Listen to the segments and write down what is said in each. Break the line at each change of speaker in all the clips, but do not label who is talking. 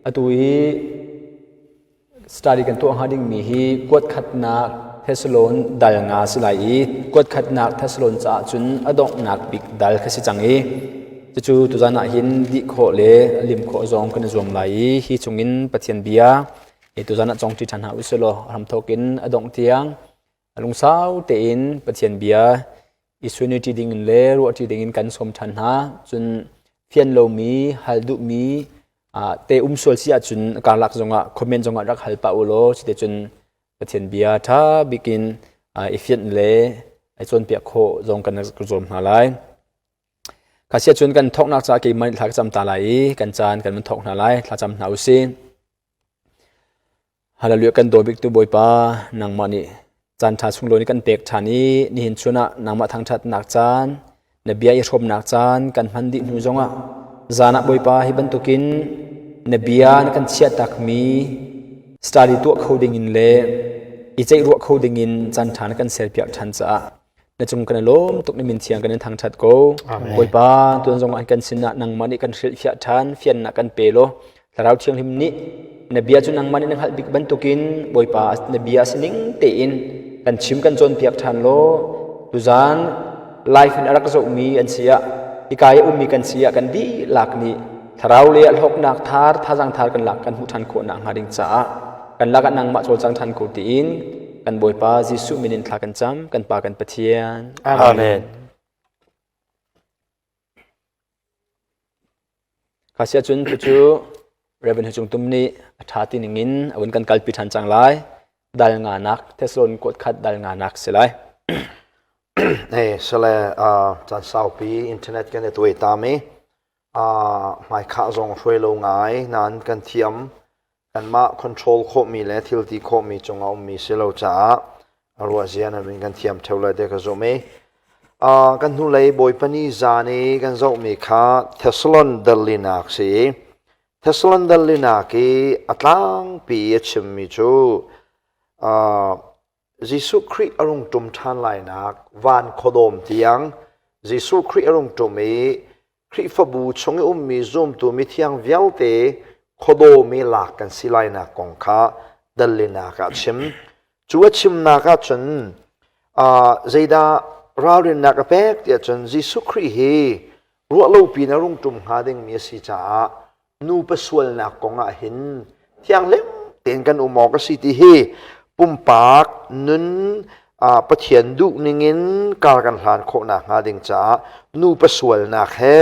Atu i study kan tuah hnga dingmi hi kuat khatnak Thessalon dal nga si lai i kuat khatnak Thessalon caah cun a donghnak bik dal kha si cang i cucu tuzan ah hin dih khawh le lim khawh zong kan i zuam lai i hi chungin Pathian bia hi tuzan ah cawngṭi ṭhan hna usih law a hramthawk in a dongh tiang a lungsau tein Pathian bia i suniti dingin le ruahṭi dingin kan sawm ṭhan hna. Cun fian lomi, hal duhmi te um sual si ahcun karlak zongah comment zongah rak hal pah u law cuti cun Pathian bia ṭha bikin i fianh le i cawnpiak khawh zong kan rak zuam hna lai. Kha sia cun kan thawknak caah keimah nih thla ka cam ta lai i kan caan kan van thawk hna lai. Thlacam hna u sih. Hallelujah kan daw bik tu Bawipa nangmah nih caan ṭha sunglawi nih kan pek ṭhan i nihin chun ah nangmah thangṭhatnak caan na bia i hrawmnak caan kan hman dih hnu zongah zan ah Bawipa hi bantukin na bia na kan chiah takmi study tuah kho dingin le i ceih ruah kho dingin caan ṭha na kan serpiak ṭhan caah na cung kan i lawm tuk na min thiang kan in thangṭhat ko Bawipa tuan zong ah kan sinah nangmah nih kan hrilhfiah ṭhan fiannak kan pe law Thlarau Thianghlim nih na bia cu nangmah nih na hngalh bik bantukin Bawipa na bia a si ning tein kan chim kan cawnpiak ṭhan law tuzaan live in a rak zohmi an si ah hika i ummi kan si ah kan dihlak nih thlarau le hlawknak thar thazang thar kan lak kan hmuh ṭhan khawh nak hnga ding caah kan lakah nangmah cawlcang ṭhan ko tiin kan Bawipa Jesuh min in thla kan cam kan Pa kan Pathian.
Amen.
Kha sia cun cucu Reverend Hacung Tum nih a ṭha ti ningin a vun kan kalpi ṭhan cang lai. Dal nganak Thessalon kuat khat dal nganak si lai.
Hey, sale caan saupi internet kan i tuai tam i hmaikhah zong hruai lo ngai nain kan thiam kanmah control khawhmi le thil ti khawhmi cungah ummi si lo caah a ruahzia nan in kan thiam theo lai te ka zumh i kan hnulei Bawipa ni zan i kan zohmi kha Thessalon dalinak si Thessalon dalinak i a tlangpi a chimmi cu Jesuh Khrih a rung ṭum ṭhan lainak van khuadawm tiang Jesuh Khrih a rung ṭum i Khrihfabu chung i ummi zumtu mithiang vialte khuadawm i lak kan si lainak kong kha dallinak ah a chim. Cu a chimnak ah cun zeidah ralrinnak a pek tiah cun Jesuh Khrih hi ruahlopi in a rung ṭum hnga dingmi a si caah nupa sualnak kong ah hin thianghlim tein kan um awk a si ti hi pumpak nun Pathian duh ningin kar kan hlan khawh nakhnga ding caah nupa sualnak he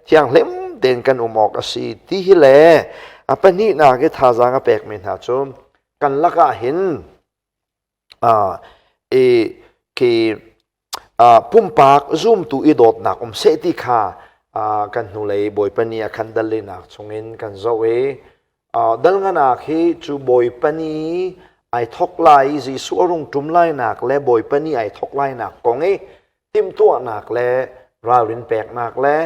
thianghlim tein kan um awk a si ti hi le a pahnihnak i thazaang a pekmi hna cu kan lakah hin i khi pumpak zumtu i dawtnak um seh ti kha kan hnulei Bawipa ni ah khan dallinak chungin kan zoh i dalnganak hi cu Bawipa ni ai thok lai i Jesuh a rung ṭum lainak le Bawipa ni ai thok lainak kong i timhtuahnak le ralrin peknak le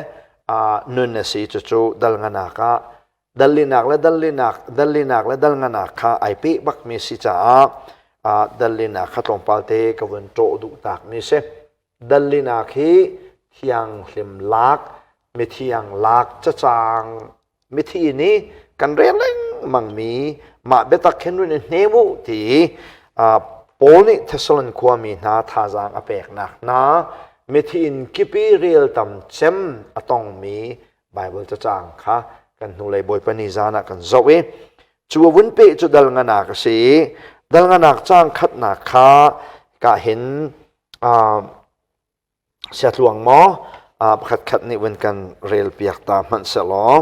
nun a si cucu dalnganak ah dallinak le dallinak dallinak le dalnganak kha ai peh bakmi si caah dallinak kha tlawmpal te ka vun ṭawh duh takmi si. Dallinak hi thianghlim lak mithiang lak cacang mithi nih kan rel lengmangmi mah biatak hin run i hnem u ti Paul nih Thessalon khuami hna thazaang a peknak hna mithi in kipi rel tam cem a tongmi Baibal cacang kha kan hnulei Bawipa ni zan ah kan zoh i cu a vun peh cu dal nganak a si i dal nganak caang khatnak kha ka hin siatluang maw pakhat khat nih vun kan rel piak ta hmanh sehlaw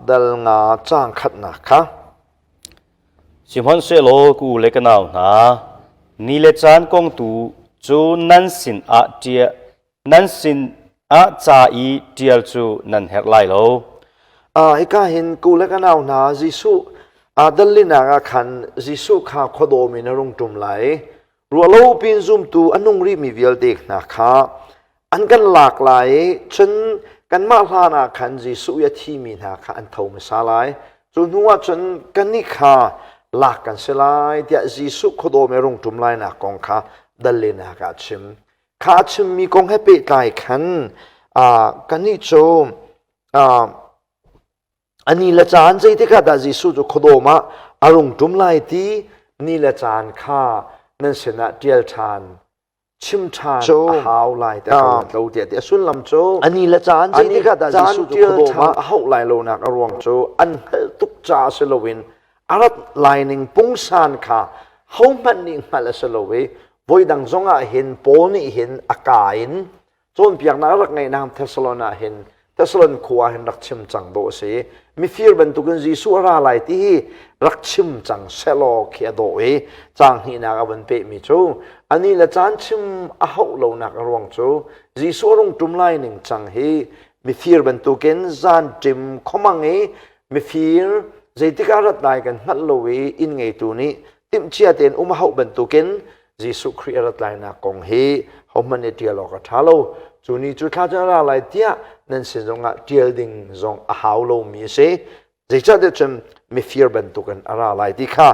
dal nga caang khatnak kha
Sihmanhsehlaw ku le ka nau hna ni le caan kong tu cu nan sin ah ṭiah Nan sin ah ca i ṭial cu nan herh lai lo.
Hika hin ku le ka nau hna Jesuh aa dallinak ah khan Jesuh kha khuadawm in a rung ṭum lai. Ruahlo pin zumtu a nung rihmi vialte hna kha an kan lak lai i cun kanmah hlan ah khan Jesuh i a thimi hna kha an tho hmasa lai. Cu hnu ah cun kannih kha lak kan si lai tiah Jesuh khuadawm i a rung ṭum lainak kong kha dallinak ah a chim. Kha a chimmi kong he pehtlai khan kannih cu A ni le caan zeitikah dah Jesuh cu khuadawm ah a rung ṭum lai ti ni le caan kha nan sinah ṭial ṭhan, chim ṭhan a hau lai ti a ruat lo tiah ti. A sullam cu
A ni le caan zeitikah dah Jesuh cu khuadawm ah
a hauh lai lonak a ruang cu an hngalh tuk caah si loin a rat lai ning pungsan kha hohmanh nih hngalh a si lo i voidang zongah hin Paul nih hin a kaa in Cawnpiaknak a rak ngeihnak Thessalon ah hin Thessalon khua ah hin rak chim cang dawh a si. Mifir bantukin Jesuh a ra lai ti hi rak chim cang sehlaw khi a dawh i caang hnihnak a vun pehmi cu ani le caan chim a hauh lonak a ruang cu Jesuh a rung ṭum lai ning cang hi mifir bantukin zan ṭim khuamang i mifir zeitik ah rat lai kan hngalh lo i inn ngeitu nih timhcia tein um a hauh bantukin Jesuh Khrih a rat lainak kong hi hohmanh nih ṭial awk a ṭha lo. Cu ni cu thla cu a ra lai tiah nan sin zongah ṭial ding zong a hau lomi a si. Zeicahtiah cun mifir bantukin a ra lai ti kha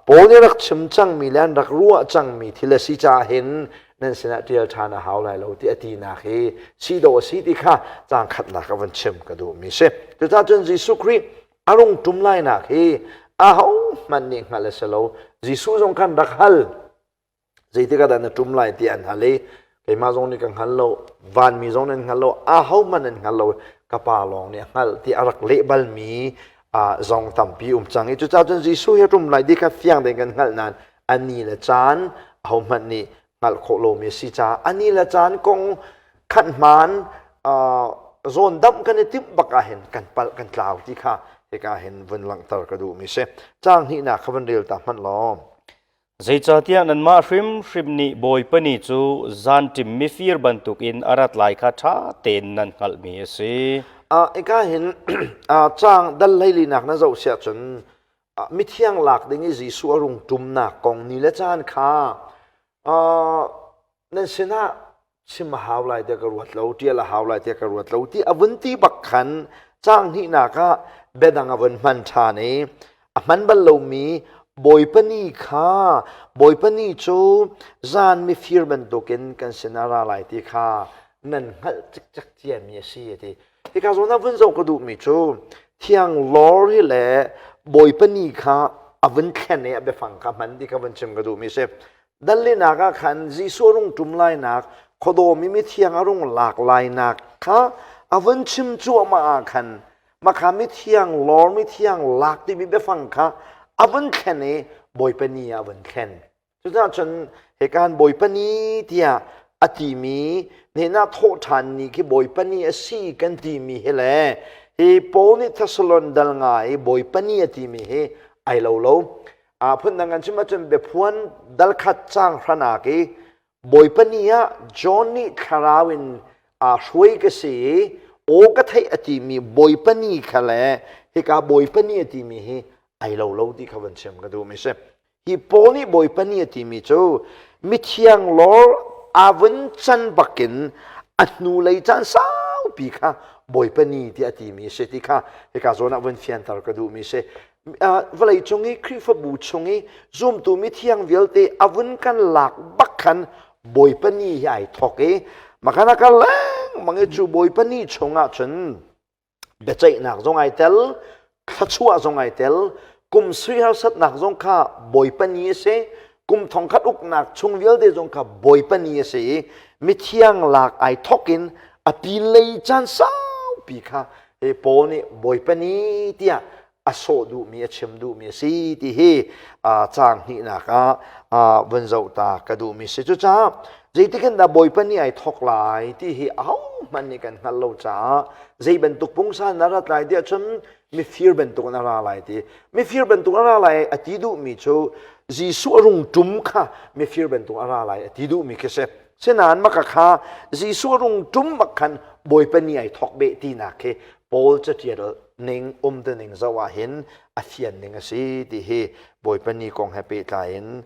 Paul nih rak chim cangmi le an rak ruah cangmi thil a si caah hin nan sinah ṭial ṭhan a hau lai lo ti a tinak hi si dawh a si ti kha caang khatnak a van chim ka duhmi a si. Cucaah cun Jesuh Khrih a rung ṭum lainak hi ahohmanh nih hngalh a si lo. Jesuh zong khan rak hal. Zeitik ah dah na ṭum lai ti an hal i keimah zong nih ka hngal lo, vanmi zong nih an hngal lo, ahohmanh an hngal lo, ka pa lawng nih a hngalh ti a rak leh balmi zong tampi um cang i cucaah cun Jesuh hi a ṭum lai ti kha fiang tein kan hngalh nain a ni le caan ahohmanh nih hngalh khawh lomi a si caah a ni le caan kong khat hmaan zawn damh kan i timh bak ah hin kan palh kan tlau ti kha hika hin vun langhter ka duhmi si. Caang hnihnak kha vun rel ta hmanh law.
Zeicahtiah nanmah hrimhrim nih Bawipa ni cu zanṭim mifir bantukin a rat lai kha ṭha tein nan hngalhmi a si.
Hika hin caang dal hleilinak na zoh siah cun mithiang lak ding i Jesuh a rung ṭumnak kong ni le caan kha nan sinah chim a hau lai tiah ka ruat lo, ṭial a hau lai tiah ka ruat lo ti a vun ti bak khan caang hnihnak ah biadang a vun hman ṭhan i a hman bal lomi Bawipa ni kha Bawipa ni cu zan mifir bantukin kan sinah ra lai ti kha nan hngalh cikcek ciami a si a ti. Hika zawn ah vun zoh ka duhmi cu thiang lawr hi le Bawipa ni kha a vun thlen i a biafang kha hman ti kha vun chim ka duhmi a si. Dallinak ah khan Jesuh a rung ṭum lainak, khuadawm i mithiang a rung lak lainak kha a vun chim cuahmah ah khan makha mithiang lawr mithiang lak timi biafang kha a vun thlen i Bawipa ni ah a vun thlen. Cucaah cun hika han Bawipa ni tiah a timi hnenah thawh ṭhan ni khi Bawipa ni a si kan timi hi le hi Paul nih Thessalon dal nga i Bawipa ni a timi hi ai lo lo. A phundang kan chim ahcun biaphuan dal khat caang hranak i Bawipa ni ah John nih thlarau in aa hruai ka si i aw ka theih a timi Bawipa ni kha le hika Bawipa ni a timi hi ai lo lo ti kha van chim ka duhmi si. Hi Paul nih Bawipa nih a timi cu mithiang lawr aa vun can bakin a hnulei caan saupi kha Bawipa ni tiah a timi a si ti kha hika zawn ah vun fianter ka duhmi a si. Vawlei cung i Khrihfabu chung i zumtu mithiang vialte a vun kan lak bak khan Bawipa ni hi ai thawk i makhan a kal lengmang i cu Bawipa ni chungah cun biaceihnak zong ai tel thluachuah zong ai tel kum sui harsatnak zong kha bawipa ni a si kum thongkhat uknak chung vialte zong kha bawipa ni a si i mithiang lak ai thok in a pinlei caan saupi kha he Paul nih bawipa ni tiah a sawh duhmi a chim duhmi a si ti hi caang hnihnak ah vun zoh ta ka duhmi si. Cucaah zeitik in dah Bawipa nih ai thawk lai ti hi ahohmanh nih kan hngalh lo caah zei bantuk pungsan na rat lai tiah cun mifir bantuk in a ra lai ti. Mifir bantuk a ra lai a ti duhmi cu Jesuh a rung ṭum kha mifir bantuk a ra lai a ti duhmi khi si. Sinain maka kha Jesuh a rung ṭum bak khan Bawipa ni ai thawk beh tinak khi Paul caṭial ning umtuning zoh ah hin a fian ning a si ti hi Bawipa ni kong he pehtlai in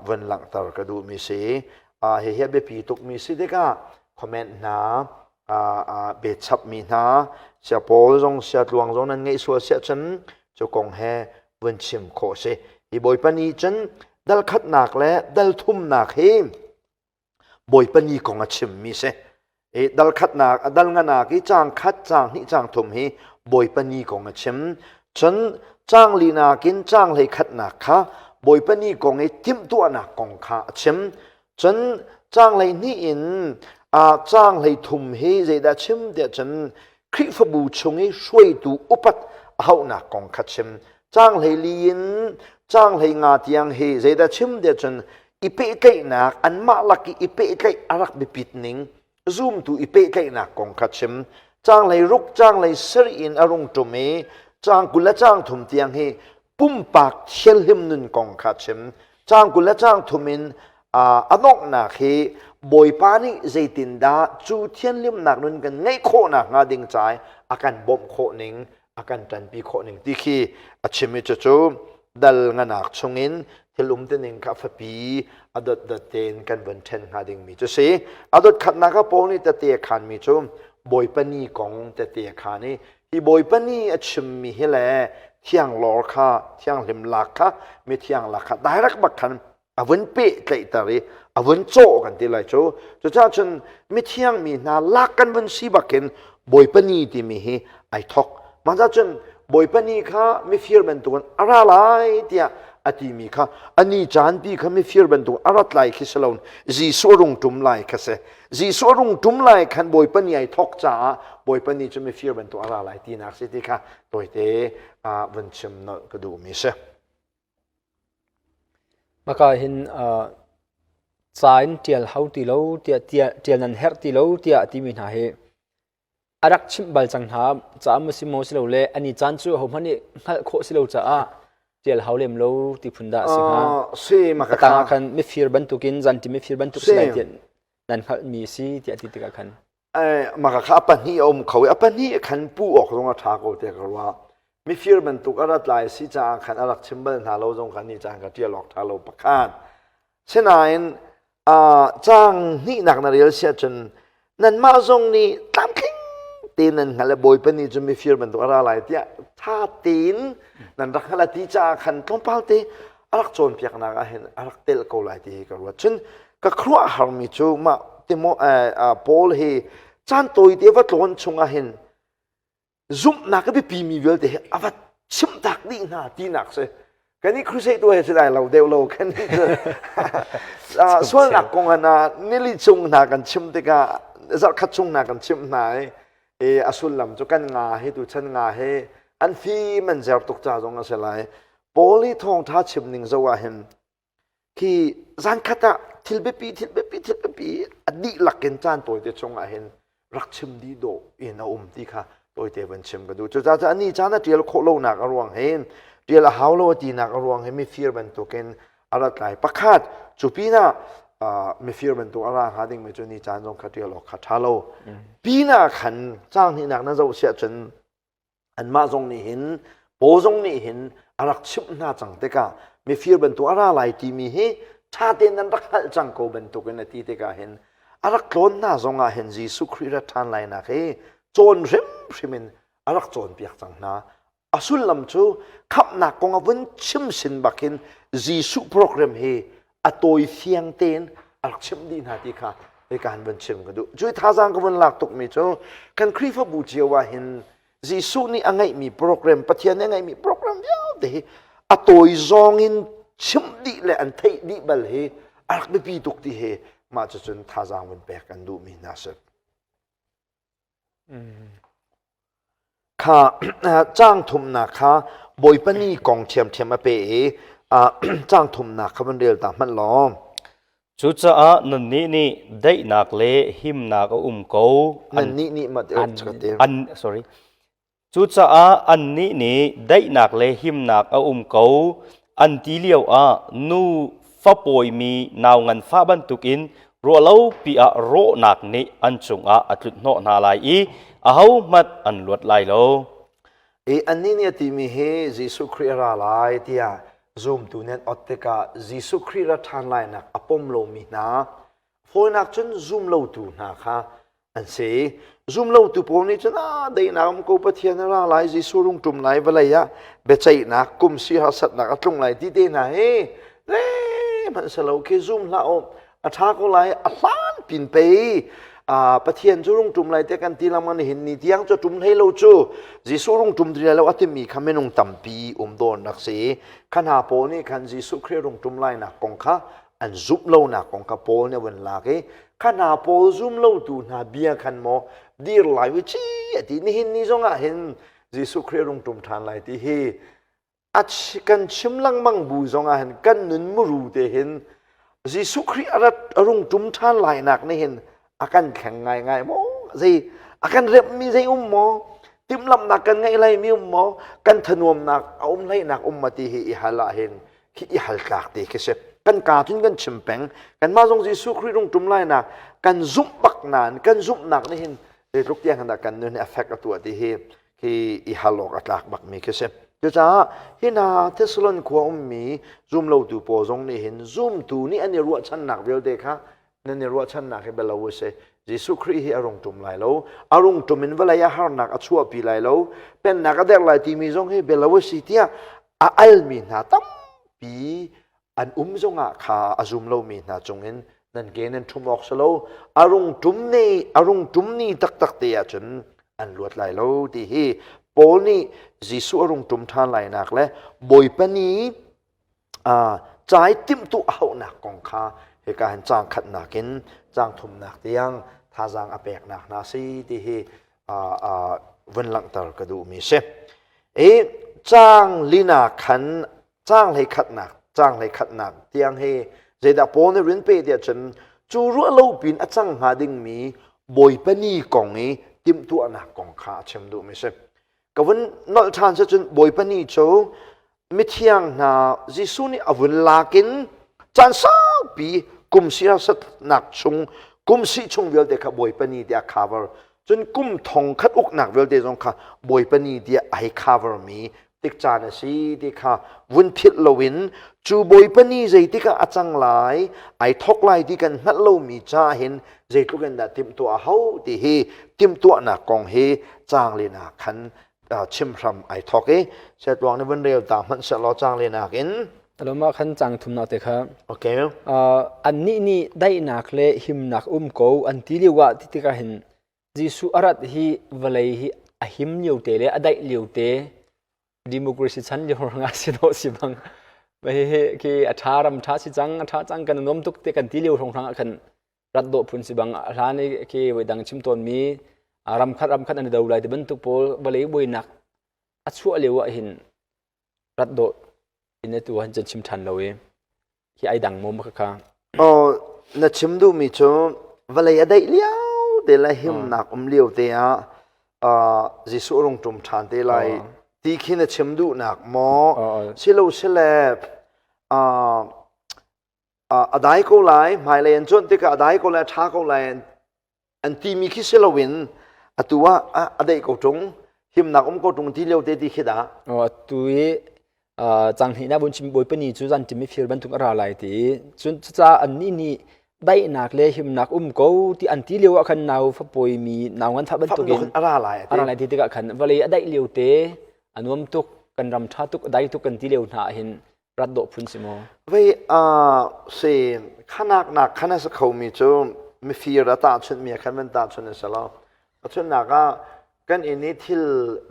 vun langhter ka duhmi si. Hihi a biapi tukmi si tikah comment hna biachapmi hna sia Paul zong sia Tluang zong nan ngeih sual siah cun cu kong he vun chim khawh si. Hi Bawipa ni cun dal khatnak le dal thumnak hi Bawipa ni kong a chimmi si. I dal khatnak, dal nganak i caang khat, caang hnih, caang thum hi Bawipa ni kong a chim. Cun caang linak in caang hleikhatnak kha Bawipa ni kong i timhtuahnak kong kha a chim. Cun caang 12 in caang 33 hi zeidah chim tiah cun Khrihfabu chung i hruaitu upat a hauhnak kong kha chim. Caang 14 in caang 15 tiang hi zeidah chim tiah cun i pehtlaihnak anmah lak i i pehtlaih a rak biapit ning zumtu i pehtlaihnak kong kha chim. Caang 16, caang 17 in a rung ṭum i caang 20 le caang 30 tiang hi pumpak thianhlim nun kong kha chim. Caang 20 le caang 30 in a donghnak hi Bawipa nih zeitindah cu thianhlimnak nun kan ngeih khawhnak hnga ding ca i a kan bawmh khawh ning, a kan ṭanpi khawh ning ti khi a chim i cucu dal nganak chungin thil um tining kha fapi a dotdot tein kan vun ṭhen hnga dingmi cu si. A dot khatnak ah Paul nih tete a khanmi cu Bawipa ni kong tete a khan i hi Bawipa ni a chimmi hi le thianglawr kha thianghlim lak kha mithiang lak kha direct bak khan a vun pehtlaihter i a vun cawh kan ti lai cu. Cucaah cun mithiang mi hna lak kan vun si bakin Bawipa ni timi hi ai thok. Mah cun Bawipa ni kha mifir bantukin a ra lai tiah a timi kha ani caan pi kha mifir bantuk a rat lai khi si lo Jesuh a rung ṭum lai kha si. Jesuh a rung ṭum lai khan Bawipa ni ai thok caah Bawipa ni cu mifir bantuk a ra lai tinak si ti kha tawite vun chim nolh ka duhmi si.
Maka hin ca in ṭial hau ti lo tiah ṭial nan herh ti lo tiah a timi hna hi a rak chimh bal cang hna caah maw si maw si lo le ani caan cu ahohmanh nih hngalh khawh si lo caah ṭial hau lem lo ti phun dah a si hnga.
Si maka
Atang ah khan mifir bantukin zanṭi mifir bantuk si lai tiah nan hngalhmi a si tiah ti tikah khan.
Maka kha a pahnih a um kho i a pahnih khan pu awk zong a ṭha ko tiah ka ruah. Mifir bantuk a rat lai si caah khan a rak chim bal hna lo zong khan ni caan ka ṭial awk ṭha lo pakhat. Sinain caang hnihnak na rel si ahcun nanmah zong nih tlamtling tein nan hngalh i Bawipa nih cun mifir bantuk a ra lai tiah ṭha tein nan rak hngalh a ti caah khan tlawmpal te a rak cawnpiaknak ah hin a rak telh ko lai ti hi ka ruat. Cun ka khuaruahharmi cu mah Timo Paul hi caan tawite va tlawn chung ah hin zumhnak a biapimi vialte hi a va chimtak dih hna tinak si. Kan i crusade tu he si lai lo deuh lo kan i sualnak kong ah nili chung hna kan chim tikah zarhkhat chung hna kan chimh hna i i a sullam cu kan nga hi tuchan nga hi an fim an zer tuk ca zong a si lai. Paul i thawngṭha chim ning zoh ah hin khi zankhat ah thil biapi thil biapi thil biapi a dihlak in caan tawite chung ah hin rak chim dih dawh in a um ti kha tawite van chim ka duh. Cucaah ani caan a ṭial khawh lonak a ruang hin ṭial a hau lo a tinak a ruang hi mifir bantukin a rat lai. Pakhat cu pinah mifir bantuk a ra hnga dingmi cu ni caan zong kha ṭial awk kha ṭha lo. Pinah khan caang hnihnak na zoh siah cun anmah zong nih hin Paul zong nih hin a rak chimh hna cang tikah mifir bantuk a ra lai timi hi ṭha tein nan rak hngalh cang ko bantukin a ti tikah hin a rak tlawn hna zongah hin Jesuh Khrih rat ṭhan lainak hi cawn hrimhrim in a rak cawnpiak cang hna. A sullam cu khamhnak kong a vun chim sin bak hin Jesuh program hi a tawi fiang tein a rak chimh dih hna ti kha hika han vun chim ka duh. Cu thazaang ka vun lak tukmi cu kan Khrihfabu cio ah hin Jesuh nih a ngeihmi program, Pathian nih a ngeihmi program vialte hi a tawi zawng in chimh dih le an theih dih bal hi a rak biapi tuk ti hi mah cucun thazaang vun pek kan duhmi hna si. Kha caang thumnak kha Bawipa ni kong ṭhiamṭhiam a pe i caang thumnak kha van rel ta hmanh law.
Cucaah nannih nih daihnak le himnak a um ko.
Nannih nih mat
an sorry. Cucaah annih nih daihnak le himnak a um ko an ti lioah nu fa pawimi nau nganfah bantukin ruahlopi ah rawhnak nih an cungah a tlunhnawh hna lai i ahohmanh an luat lai lo.
I annih nih a timi hi Jesuh Khrih a ra lai tiah zumtu nih an ot tikah Jesuh Khrih ra ṭhan lainak a pom lomi hna fawinak cun zum lotu hna kha an si. Zumlotu pawl nih cun ah daihnak um ko Pathian a ra lai Jesuh rung ṭum lai vawlei ah biaceihnak kum si harsatnak a tlung lai ti te hna hi hmanh si lo khi zum hlah u a ṭha ko lai a hlan pin pei. Pathian cu rung ṭum lai te kan ti lengmang nihin ni tiang cu ṭum hlei lo cu Jesuh rung ṭum ti lai lo a timi kha minung tampi um dawn rak si. Kha hna pawl nih khan Jesuh Khrih rung ṭum lainak kong kha an zumh lonak kong kha Paul nih a vun lak i kha hna pawl zum lotu hna bia khan maw dir lai u ci a ti. Nihin ni zongah hin Jesuh Khrih rung ṭum ṭhan lai ti hi a kan chim lengmang bu zongah hin kan nun muru te hin Jesuh Khrih a rat a rung ṭum ṭhan lainak nih hin a kan thleng ngaingai maw? Zei a kan remhmi zei um maw? Timhlamhnak kan ngeih laimi um maw? Kan thanuamnak a um hleinak um ma ti hi i hal ah hin khi i hal tlak te khi si. Kan kaa cun kan chim peng. Kanmah zong Jesuh Khrih rung ṭum lainak kan zumh bak nain kan zumhnak nih hin zeitluk tiang dah kan nun hi affect a tuah ti hi hi i hal awk a tlak bakmi khi si. Cucaah hi hna Thessalon khua ummi zumlotu pawl zong nih hin zumtu nih an i ruahchannak vialte kha nan i ruahchannak hi bialo a si. Jesuh Khrih hi a rung ṭum lai lo. A rung ṭum in vawlei ah harnak a chuahpi lai lo. Pennak a derh lai timi zong hi bialo a si tiah a almi hna tampi an um zongah kha a zum lomi hna cungin nan ke nan ṭhum awk si lo. A rung ṭum ni a rung ṭum ni taktak te ahcun an luat lai lo ti hi Paul nih Jesuh a rung ṭum ṭhan lainak le Bawipa ni cai timhtuah a hauhnak kong kha hika hin caang khatnak in caang thumnak tiang thazaang a peknak hna si ti hi vun langhter ka duhmi si. I caang lina khan caang hlei khatnak caang hlei khatnak tiang hi zeidah Paul nih rin pe tiah cun cu ruah lo pin a cang hnga dingmi Bawipa ni kong i timhtuahnak kong kha a chim duhmi si. Ka vun nolh ṭhan si cun Bawipa ni cu mithiang hna Jesuh nih a vun lak in caan saupi kum siasatnak chung kum si chung vialte kha Bawipa ni tiah cover cun kum thong khat uknak vialte zong kha Bawipa ni tiah ai cover mi tik caan a si ti kha vun philh loin cu Bawipa ni zeitik ah a cang lai ai thok lai ti kan hngalh lomi ca hin zeitluk in dah timhtuah a hau ti hi timhtuahnak kong hi caang linak khan chim hram ai thok i setluang nih vun rel ta hmanh sehlaw caang linak in
Aloma khan cang thumnak te kha
okay
annih nih daihnak le himnak um ko an ti lio ah ti tikah hin Jesuh a rat hi vawlei hi a him lio te le a daih lio te democracy chan lio nga si dawh si bang hihi khi a ṭha ram ṭha si cang a ṭha cang kan nuam tuk te kan ti lio hrawng hrang ah khan rat dawh phun si bang a hlan i khi voi dang chim tawn mi ram khat ram khat an i do lai ti bantuk pawl vawlei buainak a chuah lio ah hin rat dawh in atu han chan chim ṭhan lo i hi ai dang maw maka kha?
Oh, na chim duhmi cu vawlei a daih lio te le himnak um lio te ah Jesuh rung ṭum ṭhan te lai ti khi na chim duhnak maw? Silo sile a dai ko lai, hmailei an cuanh tikah a dai ko lai, a ṭha ko lai an timi khi si loin atu ah a daih ko ṭung himnak um ko ṭung ti lio te ti khi dah
atu i cang hnih na vun chim bawipa ni cu zan ṭim i fir bantuk a ra lai ti cun cucaah annih nih daihnak le himnak um ko ti an ti lio ah khan nau fapawi mi nau ngan fah bantukin
a ra lai
a ra lai ti tikah khan vawlei a daih lio te a nuam tuk kan ram ṭha tuk a dai tuk kan ti lio hna ah hin rat dawh phun si maw?
Vei si khanak nak khan a si khomi cu mifir a tahchunhmi a khan van tahchunh a si lo. Tahchunhnak ah kan inn i thil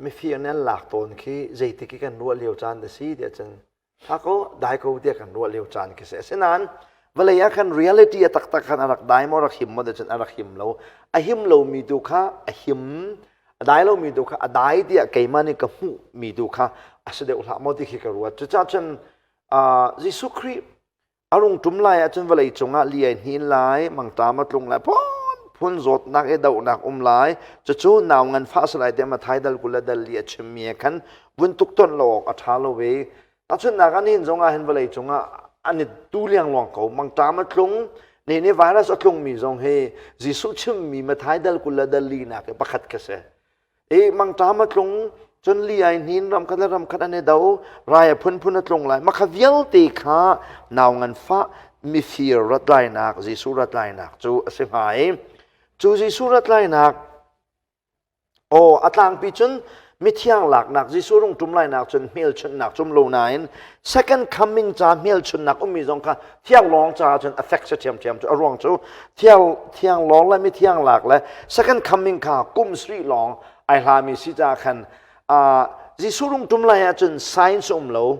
mifir nih an lak tawn khi zeitik i kan ruah lio caan a si tiah cun tha ko dai ko tiah kan ruah lio caan khi si. Asinain vawlei ah khan reality a taktak khan a rak dai maw rak him maw tiah cun a rak him lo. A him lomi tu kha a him a dai lomi tu kha a dai tiah keimah nih ka hmuhmi tu kha a si deuh hlah maw ti khi ka ruat. Cucaah cun Jesuh Khrih a rung ṭum lai ahcun vawlei cungah li ai hnin lai, mangṭam a tlung lai, phun phun zawtnak i dohnak um lai. Cucu nau nganfah a si lai tiah Matthai dal 20 le dal li a chimmi ah khan vun tuk tonh lo awk a ṭha lo i tahchunhnak ah nihin zong ah hin vawlei cungah an i tu liangluang ko. Mangṭam a tlung, nihin i virus a tlungmi zong hi Jesuh chimmi Matthai dal 20 le dal li nak i pakhat kha si. I mangṭam a tlung, cun li ai hnin, ram khat le ram khat an i do, rai a phunphun a tlung lai. Makha vialte kha nau nganfah mifir rat lainak, Jesuh rat lainak cu a si hnga i cu Jesuh rat lainak Aw, a tlangpi cun Mithiang laknak Jesuh rung ṭum lainak cun hmelchunhnak cum lo nain second coming ca hmelchunhnak ummi zong kha thiang lawng caah cun affect si ṭhiamṭhiam cu a ruang cu thiang thiang lawng le mithiang lak le second coming kha kum sarih lawng ai hlami si caah khan Jesuh rung ṭum lai ahcun science um lo.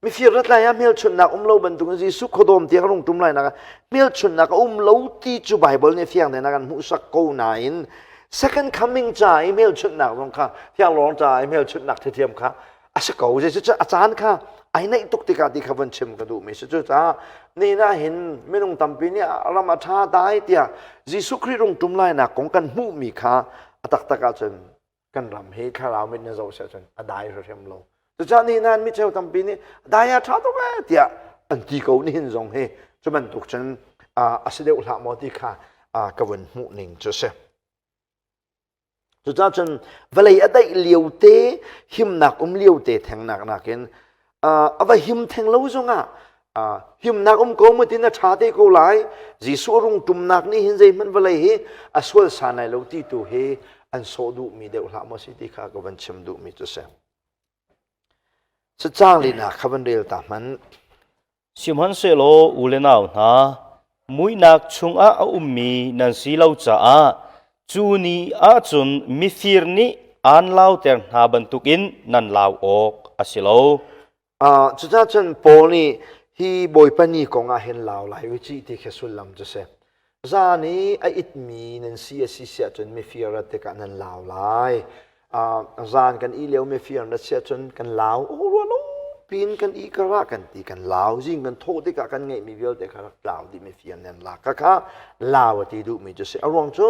Mifir rat lai ah hmelchunhnak um lo bantukin Jesuh khuadawm tiang rung ṭum lai nak ah hmelchunhnak a um lo ti cu Bible nih fiang tein a kan hmuhsak ko nain second coming ca i hmelchunhnak zong kha thianglawng ca i hmelchunhnak thiam kha a si ko. Zeicahtiah a caan kha ai naih tuk tikah ti kha von chim ka duhmi si. Cucaah nihin ah hin minung tampi nih ram a ṭha dai tiah Jesuh Khrih rung ṭum lainak kong kan hmuhmi kha a taktak ahcun kan ram hi thlarau mit na zoh si ahcun a dai hrim lo. Cucaah nihin ah micheu tampi nih dai a ṭha tuk ee tiah an ti ko nihin zong hi cu bantuk cun a si deuh hlah maw ti kha ka vun hmuh ning cu si. Cucaah cun vawlei a daih lio te himnak um lio te thengnak nakin a va him theng lo zongah himnak um ko mu tin a ṭha te ko lai. Jesuh rung ṭumnak nih hin zeihmanh vawlei hi a sual san lai lo ti tu hi an sawh duhmi deuh hlah maw si ti kha ka van chim duhmi cu si. Cacang linak kha van rel ta hmanh.
Sihmanhsehlaw u le nau hna, muihnak chungah a ummi nan si lo caah cu ni ahcun mifir nih aan lauter hna bantukin nan lau awk a si lo.
Cucaah cun Paul nih hi Bawipa ni kong ah hin lau lai u cih ti khi sullam cu si. Zan i a itmi nan si a si siah cun mifir rat tikah nan lau lai. Zan kan i lio mifir na siah cun kan lau. Oh, rua lo pin kan i kar ah kan ti kan lau. Zing kan thawh tikah kan ngeihmi vialte kha rak tlau dih mifir nan lak. Kha kha lau a ti duhmi cu si. A ruang cu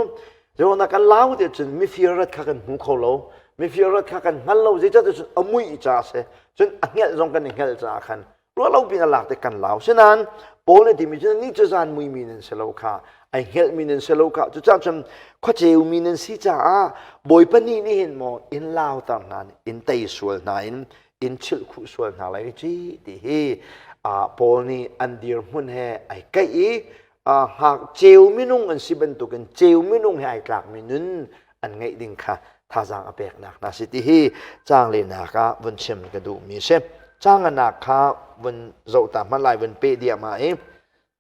Zeruangah kan lau ti cun mifir rat kha kan hmu kho lo. Mifir rat kha kan hngal lo. Zeicahtiah cun a muih caah a si. Cun a hngelh zong kan i hngelh caah khan ruahlo pin a lak tik kan lau. Sinain Paul nih timi cu ni cu zan muimi nan si lo kha, ai hngelhmi nan si lo kha. Cucaah cun khuaceumi nan si caah Bawipa nih nih hin maw in lauter hna, in tei sual hna in in chilh khuh sual hna lai ci ti hi Paul nih an dirhmun he ai kaih i hngak ceu minung an si bantukin ceu minung he ai tlakmi nun an ngeih ding kha thazaang a peknak hna si ti hi caang lenak ah vun chim ka duhmi si. Caanganak kha vun zoh ta hmanh lai vun peh diahmah i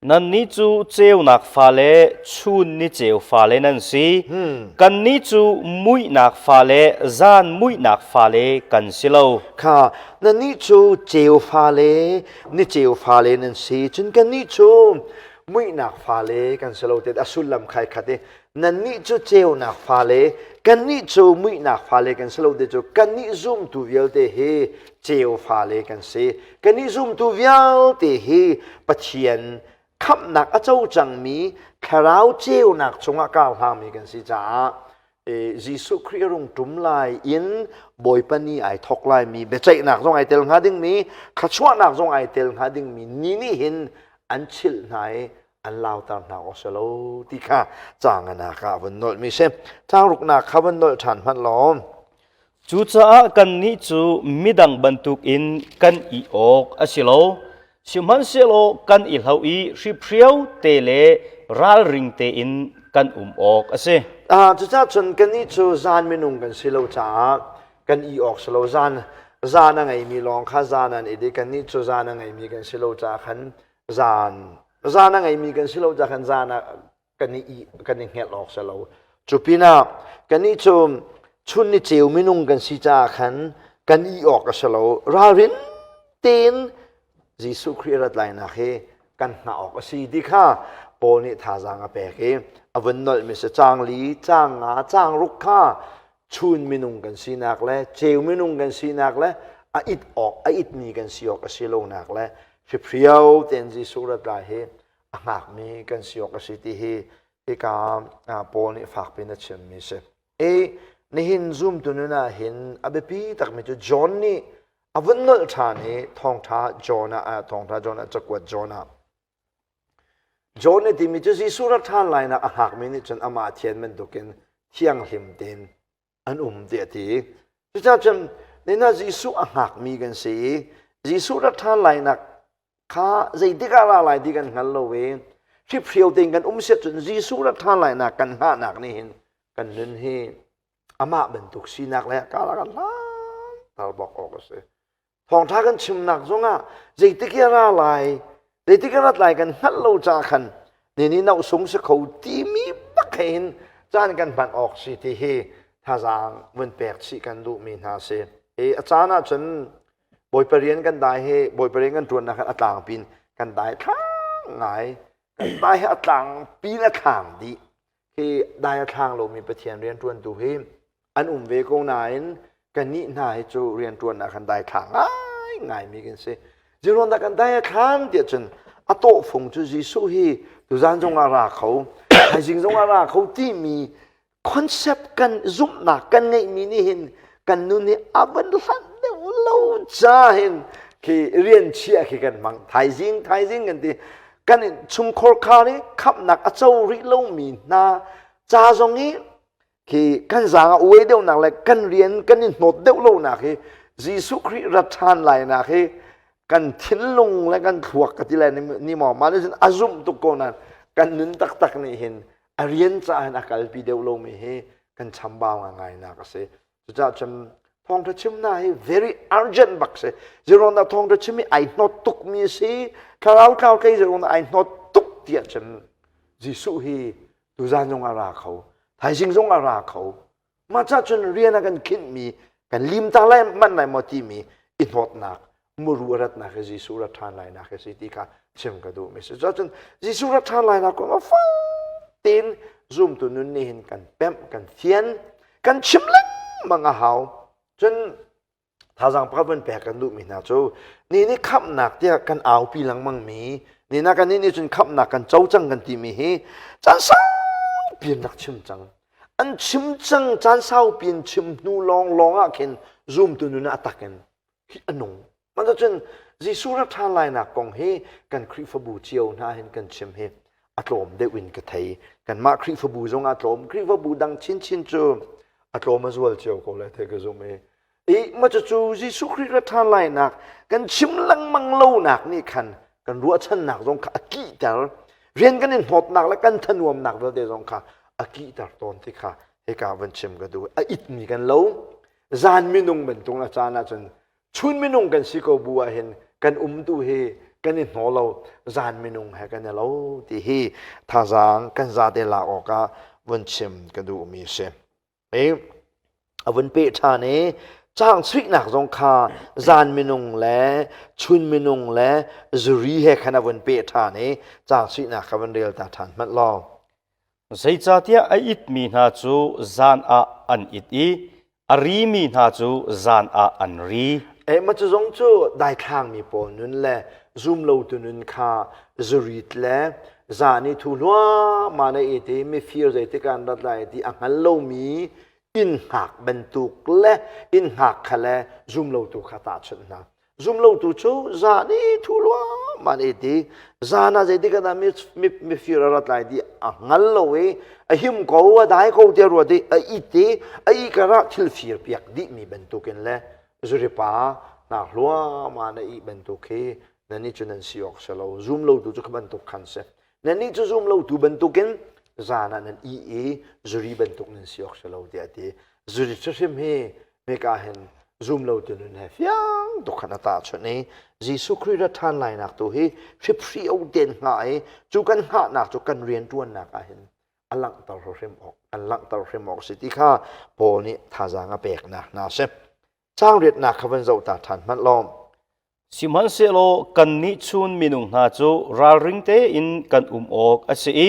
Nannih cu ceunak fale chun ni ceu fale nan si. Kannih cu muihnak fale zan muihnak fale kan si lo.
Kha nannih cu ceu fale ni ceu fale nan si. Cun kannih cu muihnak fale kan si lo te a sullam khai khat i nannih cu ceunak fale kannih cu muihnak fale kan si lo te cu kannih zumtu vialte hi ceu fale kan si. Kannih zumtu vialte hi Pathian khamhnak a co cangmi thlarau ceunak chungah kar hlangmi kan si caah Jesuh Khrih rung ṭum lai in Bawipa ni ai thawk laimi biaceihnak zong ai tel hnga dingmi thluachuahnak zong ai tel hnga dingmi ni nih hin an chilh hna i an lauter hna awk si lo ti kha caanganak ah vun nolhmi si. Caang ruknak kha vun nolh ṭhan hmanh law.
Cucaah kannih cu midang bantukin kan i awk a si lo. Sihmanhsehlaw kan i hloh i hriphrio te le ralring tein kan um awk a si.
Cucaah cun kannih cu zan minung kan si lo caah kan i awk si lo. Zan zan a ngeimi lawng kha zan an i di. Kannih cu zan a ngeimi kan si lo caah khan zan zan a ngeimi kan si lo caah khan zan ah kan i kan i hngelh awk si lo. Cu pinah kannih cu chun ni ceu minung kan si caah khan kan i awk a si lo. Ralrin tein Jesuh Khrih rat lainak hi kan hngah awk a si ti kha Paul nih thazaang a pek i a vun nolhmi si caang li, caang nga, caang ruk kha chun minung kan sinak le ceu minung kan sinak le a it awk a itmi kan si awk a si lonak le hriphrio tein Jesuh rat lai hi a hngakmi kan si awk a si ti hi hika Paul nih fakpi in a chimmi si. E nihin zumtu nun ah hin a biapi takmi cu John nih a vun nolh ṭhan i thawngṭha John ah thawngṭha John ah cakuat John ah John nih timi cu Jesuh rat ṭhan lainak a hngakmi nih cun amah thian bantukin thianghlim tein an um tiah a ti. Cucaah cun nina Jesuh a hngakmi kan si i Jesuh rat ṭhan lainak kha zeitik ah ra lai ti kan hngal lo i hriphrio tein kan um siat cun Jesuh rat ṭhan lainak kan hngahnak nih hin kan nun hi. Amah bantuk sinak le kala kan hlan bak awk a si. Thawngṭha kan chimnak zongah zeitik i a ra lai, zeitik a rat lai kan hngalh lo ca khan ni nih noh sung si kho timi bak he hin caan kan hman awk si ti hi thazaang vun pek chih kan duhmi hna si. I a caan ahcun Bawipa rian kan dai hi Bawipa rian kan ṭuannak khan a tlangpin kan dai thlang ngai. Kan dai hi a tlangpin a thlang dih. Hi dai a thlang lomi Pathian rianṭuantu hi an um ve ko nain kannih hna hi cu rianṭuan ah khan dai thlang ngai ngaimi kan si. Ziruang dah kan dai a thlan tiah cun a tawhfung cu Jesuh hi tuzan zong ah ra kho, thaizing zong ah ra kho timi concept kan zumhnak kan ngeihmi nih hin kan nun hi a van hlanh deuh lo ca hin khi rian chia khi kan hmang thaizing thaizing kan ti kan chungkhor khar i khamhnak a co rih lomi hna ca zong i khi kan zaang a uai deuhnak le kan rian kan i hnawt deuh lonak hi Jesuh Khrih rat ṭhan lainak hi kan thinlung le kan thluak ka ti lai ni maw mah nih a zumh tuk ko nain kan nun taktak nih hin a rian caah hin a kalpi deuh lomi hi kan chambau ngai nak a si cucaah cun thawngṭha chimnak hi very urgent bak si zeruang dah thawngṭha chim hi ai hnawt tukmi a si thlarau tlau tlei zeruang dah ai hnawt tuk tiah cun Jesuh hi tuzan zong a ra kho thaizing zong a ra kho mah cah cun rian a kan khinhmi kan lim ta lai manh lai maw timi i hnawtnak muru a ratnak hi Jesuh rat ṭhan lainak hi si ti kha chim ka duhmi si. Cun Jesuh rat ṭhan lainak kong a fang tein zumtu nun nih hin kan pemh, kan fian, kan chim lengmang a hau. Cun thazaang pakhat van pek kan duhmi hna cu ni nih khamhnak tiah kan aupi lengmang mi ni na kan nih cun khamhnak kan co cang kan timi hi caan saupi in rak chim cang an chim cang caan saupi in chim hnu lawng lawng ah khin zumtu nun ah a tak in hi a nung. Cun Jesuh rak ṭhan lainak kong hi kan Khrihfabu cio hna hin kan chim hi a tlawm deuh in ka thei. Kanmah Khrihfabu zong a tlawm, Khrihfabu dang chinchin cu a tlawm a zual cio ko lai the ka zumh i. I ma cucu Jesuh Khrih rak ṭhan lainak kan chim lengmang lonak nih khan kan ruahchannak zong kha a kihter. Rian kan i hnawtnak le kan thanuamnak vialte zong kha a kihter tawn ti kha hika van chim ka duh. A itmi kan lo. Zan minung bantuk a caan ahcun chun minung kan si ko bu ah hin kan umtu hi kan i hnaw lo zan minung he kan i lo ti hi thazaang kan zate lak awkah vun chim ka duhmi si. I a vun peh ṭhan i caang chuihnak zong kha zan minung le chun minung le zuri he khan a vun peh ṭhan i caang chuihnak kha vun rel ta ṭhan hmanh law.
Zeicahtiah a itmi hna cu zan ah an it i a rimi hna cu zan ah an ri.
Eh, mah cu zong cu daithlangmi pawl nun le zumlotu nun kha zurit le zan i thu hluahmah na it i mifir zeitik ah an rat lai ti a hngal lomi inn hngak bantuk le inn hngak kha le zumlotu kha tahchunh hna. Zumlotu cu zan i thu luahmah i ti zan ah zeitik ah dah mifir a rat lai ti a hngal lo i a him ko a dai ko tiah ruat i a it i a ihkar ah thil fir piak dihmi bantukin le zuripa hna hluahmah na ih bantuk hi nannih cu nan si awk si lo zumlotu cu kha bantuk khan si nannih cu zumlotu bantukin zan ah nan ih i zuri bantuk nan si awk si lo tiah a ti zuri hrim hi Hika hin zumlotu nun he fiang tuk khan a tahchunh i Jesuh Khrih ra ṭhan lainak tu hi hriphrio tein hngah i cu kan hngahnak cu kan rianṭuannak ah hin a langhter hrim awk kan langhter hrim awk si ti kha Paul nih thazaang a peknak hna a si. Caang riatnak kha van zoh ta ṭhan hmanh law.
Sihmanhsehlaw kannih chun minung hna cu ralring tein kan um awk a si i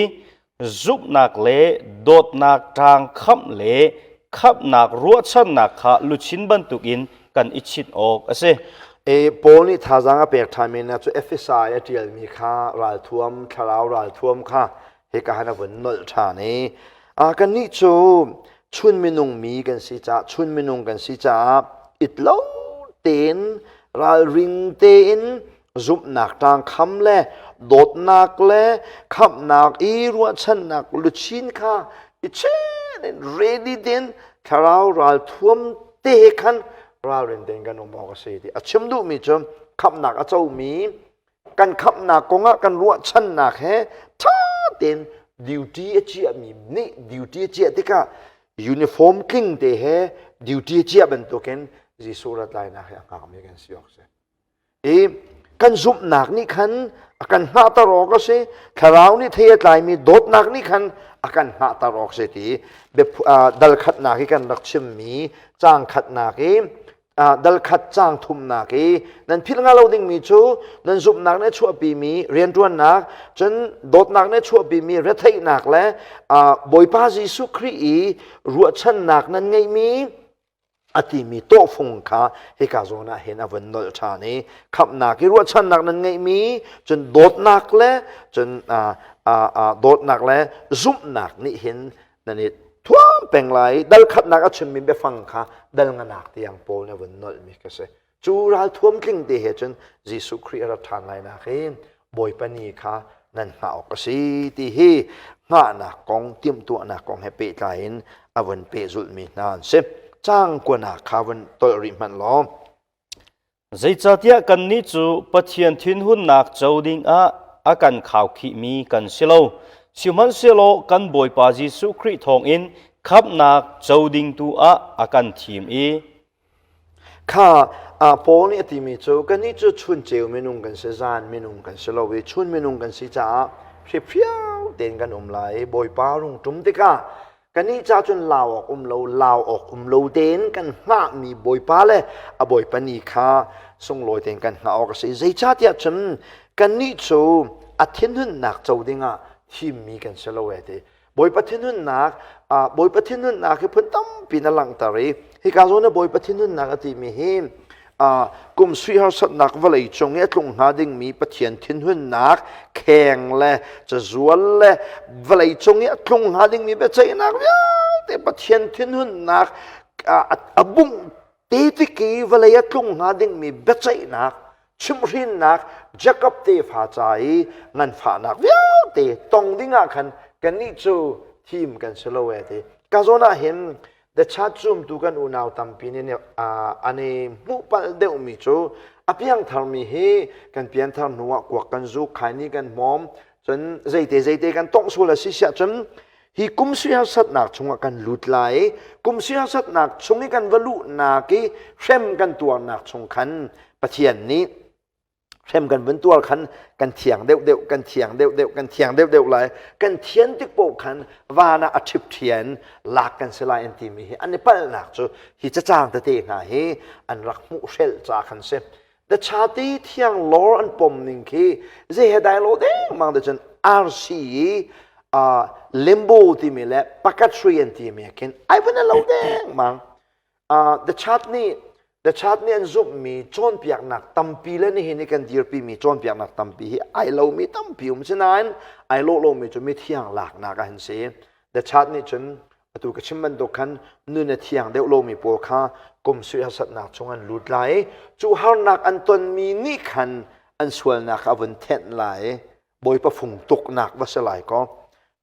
zumhnak le dawtnak ṭaang khamh le khamhnak ruahchannak kha luchin bantukin kan i chinh awk a si.
E, Paul nih thazaang a pek ṭhanmi hna cu Efesa i a ṭialmi kha ralthuam, thlarau ralthuam kha hika han a vun nolh ṭhan i a kannih cu chun minung mi kan si caah chun minung kan si caah it lo tein ralring tein zumhnak ṭang kham le dawtnak le khamhnak i ruahchannak luchin kha i chen in ready tein thlarau ralthuam te he khan ralrin tein kan um awk a si ti a chim duhmi cu khamhnak a comi kan khamhnak kongah kan ruahchannak he ṭha tein duty a chiahmi nih duty a chiah tikah. Uniform tling te he duty cia bantukin Jesuh rat lainak hi a hngakmi kan si awk si. I kan zumhnak nih khan a kan hngahter awk a si. Thlarau nih thei a tlaimi dawtnak nih khan a kan hngahter awk si ti dal khatnak i kan rak chimmi caang khatnak i dal khat caang thumnak i nan philh hnga lo dingmi cu nan zumhnak nih a chuahpimi rianṭuannak cun dawtnak nih a chuahpimi retheihnak le Bawipa Jesuh Khrih i ruahchannak nan ngeihmi a timi tawhfung kha hika zawn ah hin a vun nolh ṭhan i khamhnak i ruahchannak nan ngeihmi cun dawtnak le cun dawtnak le zumhnak nih hin nan i thuam peng lai dal khatnak a chimmi biafang kha dal nganak tiang Paul nih a vun nolhmi ka si. Cu ralthuam tling te he cun Jesuh Khrih a rat ṭhan lai nak hi Bawipa ni kha nan hngah awk a si ti hi hngahnak kong timhtuahnak kong he pehtlai in a vun pehzulhmi hna an si. Caang kuanak kha vun tolh rih hmanh law.
Zeicahtiah kannih cu Pathian thinhunnak co dingah a kan khaukhihmi kan si lo. Sihmanhsehlaw kan Bawipa Jesuh Khrih thawngin khamhnak co ding tu ah a kan thim i
Kha Paul nih a timi cu kannih cu chun ceu minung kan si, zan minung kan si lo i chun minung kan si caah hriphriau tein kan um lai i Bawipa rung ṭum tikah kannih ca cun lau awk um lo, lau awk um lo tein kan hngahmi Bawipa le a Bawipa ni kha sunglawi tein kan hngah awk a si. Zeicahtiah cun kannih cu a thinhunnak co dingah thimmi kan si lo e ti. Bawipa thinhunnak Bawipa thinhunnak hi phun tampi na langhter i hika zawn ah Bawipa thinhunnak a timi hi kum sui harsatnak vawlei cung i a tlung hnga dingmi Pathian thinhunnak kheng le cazual le vawlei cung i a tlung hnga dingmi biaceihnak vialte Pathian thinhunnak a bungh te tik i vawlei a tlung hnga dingmi biaceihnak chimhhrinnak Jakob tefa ca i nganfahnak vialte tong dingah khan kannih cu thim kan si lo e ti. Ka zawn ah hin the church zumtu kan unau tampi nih an i hmuh palh deuhmi cu a piangtharmi hi kan pianthar hnu ah kuak kan zuk, khaini kan hmawm, cun zeite zeite kan tongh sual a si siah cun hi kum harsatnak chungah kan lut lai kum harsatnak chung i kan va luhnak i hrem kan tuarnak chung khan Pathian nih hrem kan vun tuar khan kan thiang deuh deuh kan thiang deuh deuh kan thiang deuh deuh lai kan thian tik paoh khan van ah a ṭhip ṭhian lak kan si lai an timi hi an i palhnak cu hi cacang tete hna hi an rak hmuh hrelh ca khan si The chati thiang lor an pom ning khi zei he dai lo dengmang de cun RC i limbo timi le purgatory an timi khin ai vun lo dengmang. The chat nih The chat nih an zumhmi cawnpiaknak tampi le nihin i kan dirpimi cawnpiaknak tampi hi ai lomi tampi um sinain ai lawh lomi cu mithiang laknak ah an si. The chat nih cun Atu ka chim bantuk khan nun a thiang deuh lomi pawl kha kum sui harsatnak chung an lut lai i cu harnak an tonmi nih khan an sualnak a vun thenh lai i Bawipa fung tuknak va si lai kaw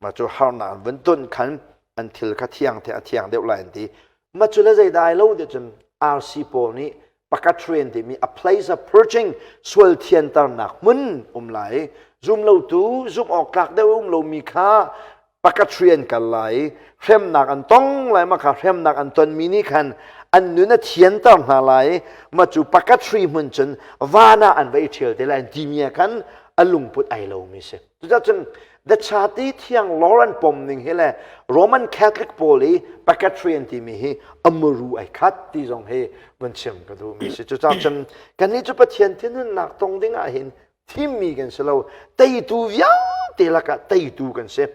mah cu harnak an vun ton khan an thil kha thiang the a thiang deuh lai an ti. Mah cu le zeidai lo ti cun RC pawl nih purgatory timi a place of purging sual thianternak hmun um lai zum lotu zumh awk tlak deuh um lomi kha purgatory an kal lai hremnak an tong lai ma kha hremnak an tonmi nih khan an nun a thianter hna lai ma cu purgatory hmun cun van ah an va i ṭhial te lai an timi ah khan a lungput ai lomi si Cucun the chati thiang lor an pom ning hi le Roman Catholic pawl i purgatory an timi hi amuru ai khat ti zong hi vun chim ka duh mi si. Cucaah cun kannih cu Pathian thinhunnak tong ding ah hin thimmi kan si lo. Teitu vialte lakah teitu kan si.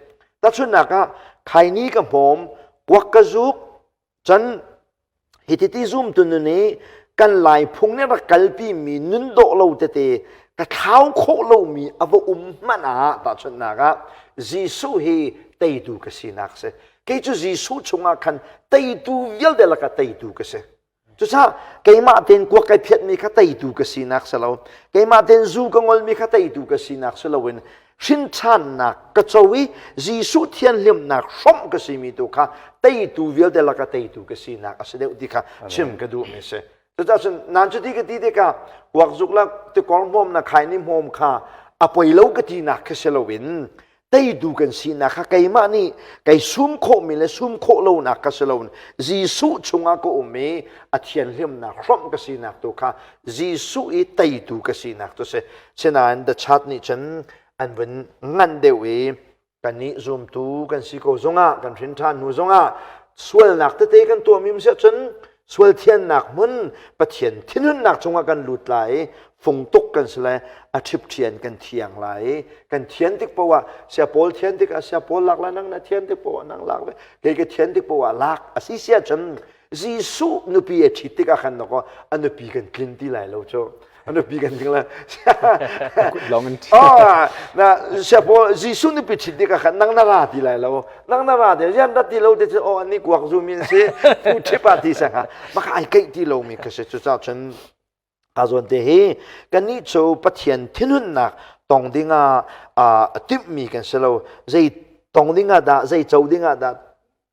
Tahchunhnak ah khaini ka hmawm, kuak ka zuk, Cun hititi zumtu nun i kan Lai phung nih rak kalpimi nun dawh lo tete ka thlau khawh lomi a va um hmanh ah tahchunhnak ah Jesuh hi teitu ka sinak si. Kei cu Jesuh chungah khan teitu vialte lakah teitu ka si. Cucaah keimah tein kuak kai phiatmi kha teitu ka sinak si lo. Keimah tein zu ka ngolmi kha teitu ka sinak si loin hrinṭhannak ka co i Jesuh thianhlimnak hrawmh ka simi tu kha teitu vialte laka teitu ka sinak a si deuh ti kha chim ka duhmi si. Cucaah cun nan cuti ka ti tikah kuakzuk la tikor hmawm na khaini hmawm kha a poi lo ka tinak khi si loin. Teitu kan sinak kha keimah nih kei sum khawhmi le sum khawh lonak ka si lo. Jesuh chungah ka um i a thianhlimnak hrawmh ka sinak tu kha Jesuh i teitu ka sinak tu si. Sinain the chat nih cun an vun ngan deuh i kannih zumtu kan si ko zongah kan hrin ṭhan hnu zongah sualnak tete kan tuahmi um siah cun sual thiannak hmun Pathian thinhunnak chungah kan lut lai i fungtuk kan si lai a ṭhipṭhian kan thiang lai i kan thian tik poah sia pawl thian tikah sia pawl lak lai nang na thian tik poah nang lak ve kei ka thian tik poah lak a si sia cun Jesuh nupi a ṭhit tikah khan dawkaw a nupi kan tlin ti lai lo cu a nupi kan tling lai
kut lawng in
oh na sia pawl Jesuh nupi ṭhit tikah khan nang na ra ti lai lo nang na ra ti rian rat ti lo te cu oh ani kuak zu min si pu ṭhip ah ti sangha maka ai keih ti lomi ka si cu ca cun Ka zawn te hi kannih cu Pathian thinhunnak tong dingah a timhmi kan si lo. Zei tong dingah dah, zei co dingah dah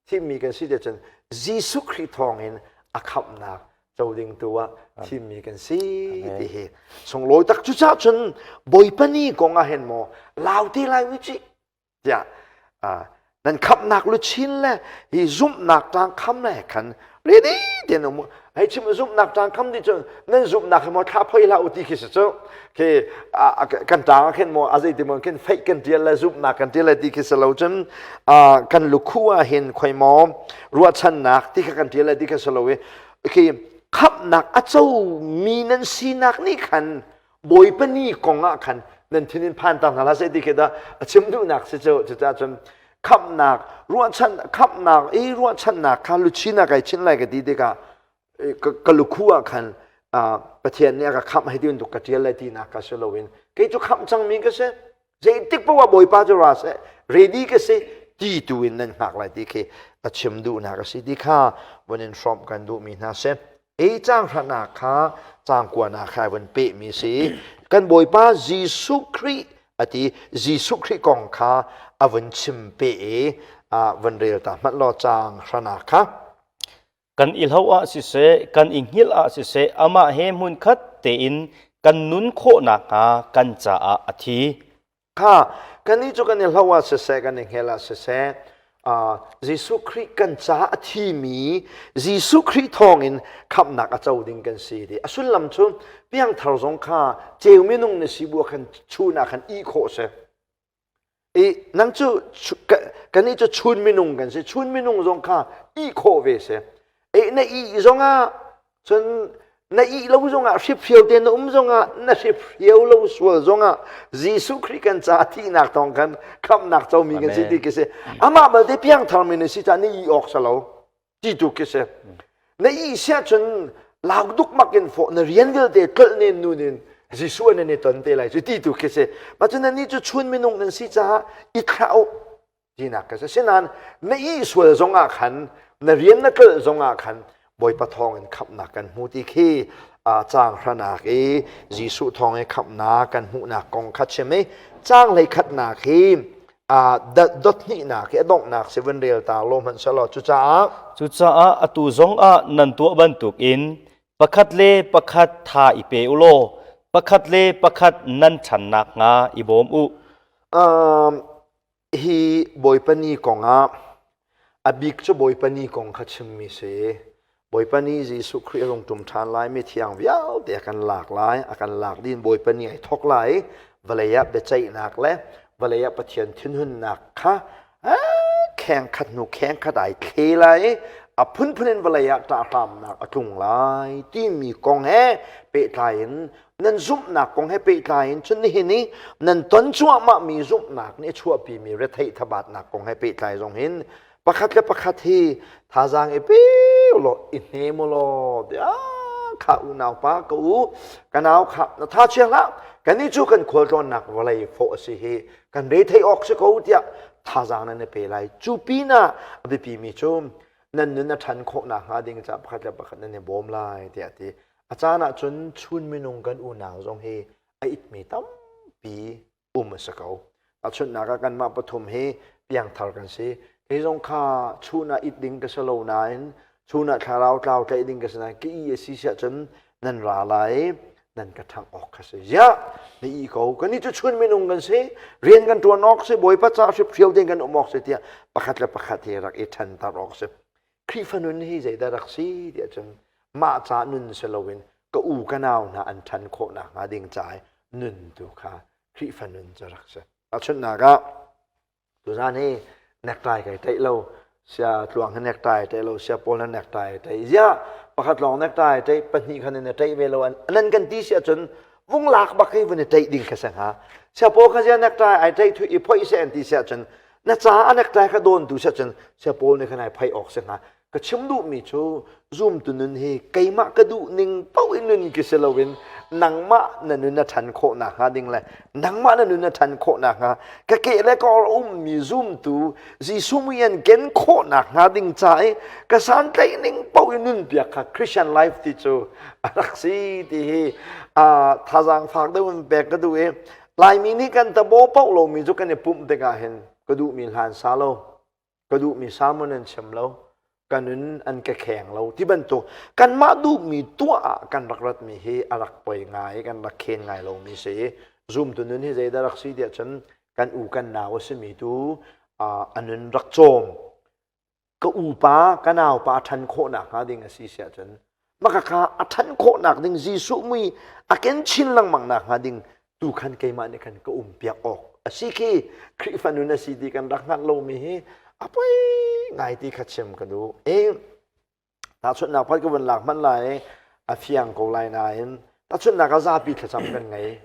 thimmi kan si te cun Jesuh Khrih thawngin a khamhnak co ding tu ah thimmi kan si ti hi sunglawi tak cucaah cun Bawipa ni kong ah hin maw lau te lai u cih tiah nan khamhnak luchin le hi zumhnak tang kham le khan ready ten um hei chim zumhnak tang kham ti cun nan zumhnak hi maw thla phoi hlah u ti khi si cu khi kan tang ah khin maw a zei ti maw khin feih kan tial le zumhnak kan tial le ti khi si lo cun kan lukhu ah hin khoi maw ruahchannak ti kha kan tial le ti kha si lo i khi khamhnak a co mi nan sinak nih khan Bawipa ni kong ah khan nan thin in phan ta hna hlah seh ti khi dah a chim duhnak si cu cucaah cun khamhnak ruahchan khamhnak i ruahchannak kha luchin ah kai chinh lai ka ti tikah ka lukhu ah khan Pathian nih a ka khamh hei ti bantuk ka ṭial lai tinak ka si loin kei cu khamh cangmi ka si zeitik paoh ah Bawipa cu ra seh ready ka si ti tu in nan hngak lai ti khi a chim duhnak a si ti kha vun in hrawmh kan duhmi hna si Ei caang hranak kha caang kuanak kha von pehmi si. Kan Bawipa Jesuh Khrih a ti Jesuh Khrih kong kha a vun chim pe i vun rel ta hmanh law caang hranak kha.
Kan i hlo ah siseh, kan i hngilh ah siseh, amah he hmunkhat tein kan nun khawh nakhnga kan caah a thi.
Kha kannih cu kan i hlo ah siseh, kan i hngel ah siseh, Jesuh Khrih kan caah a thimi Jesuh Khrih thawngin khamhnak a co ding kan si ti. A sullam cu piangthar zong kha ceu minung na si bu ah khan chun ah khan ih khawh si. I nang cu kannih cu chun minung kan si. Chun minung zong kha ih khawh ve si. E na ih zongah Cun na ih lo zongah hriphrio te na um zongah na hriphrio lo sual zongah Jesuh Khrih kan ca thihnak thawng khan khamhnak comi kan si ti khi si. Amah balte piangthar mi na si caah na ih awk si lo ti tu khi si. Na ih siah cun lau dukmak in fawh na rian vialte tlolh nen nun in Jesuh an i ton te lai cu ti tu khi si. Mah cun nannih cu chun minung nan si caah i thlah u. tinak ka si. Asinain na ih sual zongah khan na rian na tlolh zongah khan Bawipa thawngin khamhnak kan hmu ti khi caang hranak i Jesuh thawng i khamhnak kan hmuhnak kong kha chim i caang hleikhatnak hi dot hnihnak hi a donghnak si vun rel ta law hmanh selaw cucaah
Cucaah atu zongah nan tuah bantukin pakhat le pakhat tha i pe u law pakhat le pakhat nan ṭhan nakhnga i bawm u.
Hi Bawipa Ni kongah a bik cu Bawipa Ni kong kha chimmi si. Bawipa Ni Jesuh Khrih a rung ṭum ṭhan lai, mithiang vialte a kan lak lai, a kan lak dih in Bawipa Ni ai thawk lai. Vawlei ah biaceihnak le vawlei ah Pathian thinhunnak kha kheng khat hnu kheng khat ai thle lai i a phunphun in vawlei ah ṭahhramnak a tlung lai timi kong he pehtlai in nan zumhnak kong he pehtlai in cun nihin i nan ton cuahmahmi zumhnak nih a chuahpimi retheih thabatnak kong he pehtlai zong hin pakhat le pakhat hi thazaang i pe law i hnem u law kha unau pa ka u ka nau kha na tha chia hlah kannih cu kan khualtlawnnak vawlei fawh a si hi kan re thei awk si ko tiah thazaang nan i pe lai cu pinah a biapimi cu nan nun a ṭhan khawh nakhnga ding caah pakhat le pakhat nan i bawm lai tiah a ti A caan ahcun chun minung kan unau zong hi a itmi tampi um a si ko. Tahchunhnak ah kanmah pathum hi piangthar kan si. Kei zong kha chun ah it ding ka si lo nain chun ah thlarau tlau tlaih ding ka si nain ka i a si siah cun nan ra lai. Nan ka ṭhangh awk kha si. Ziah, na ih ko. Kannih cu chun minung kan si. Rian kan ṭuan awk si. Bawipa ca hriphrio tein kan um awk si tiah pakhat le pakhat hi rak i ṭhanter awk si. Khrihfa nun hi zeidah rak si tiah cun mah ca nun si loin ka u ka nau hna an ṭhan khawh nakhnga ding ca i nun tu kha Khrihfa nun cu rak si. Tahchunhnak ah, Tuzan hi necktie kai tlaih lo, sia tluang hi necktie ai tlaih lo, sia pawl na necktie ai tlaih. Ziah pakhat lawng necktie ai tlaih, pahnih khan in tlaih ve lo an nan kan ti si ahcun vung lak bak hi vun i tlaih ding kha si hnga. Sia pawl kha zia necktie ai tlaih thui i phoih seh an ti si ahcun na ca a necktie kha dawn tu si ahcun sia pawl nih khan ai phoih awk si hnga. Ka chim duhmi cu zumtu nun hi keimah ka duh ning paoh in nun ki si loin nangmah na nun a ṭhan khawh nakhnga ding le nangmah na nun a ṭhan khawh nakhnga ka ke le ka or ummi zumtu Jesuh mui an ken khawh nakhnga ding ca i ka santlaih ning paoh in nun piak kha Christian life ti cu a rak si ti hi thazaang fak deuh in pek ka duh i Laimi nih kan tabo paoh lomi cu kan i pumh tikah hin ka duhmi hlan sa lo ka duhmi salmon an chim lo ka nun an ka kheng lo ti bantuk kanmah duhmi tuah ah kan rak ratmi hi a rak poi ngai kan rak khen ngai lomi si zumtu nun hi zeidah rak si tiah cun kan u kan nau a simi tu a nun rak cawm ka upa ka naupa a ṭhan khawhnak hnga ding a si siah cun Makaka a ṭhan khawhnak ding Jesuh mui a ken chin lengmang nakhnga ding tu khan keimah nih khan ka um piak awk a si khi Khrihfa nun a si ti kan rak hngalh lomi hi a poi ngai ti kha chim ka duh. E tahchunhnak pakhat ka vun lak hmanh lai a fiang ko lai nain tahchunhnak ah zapi thlacam kan ngei.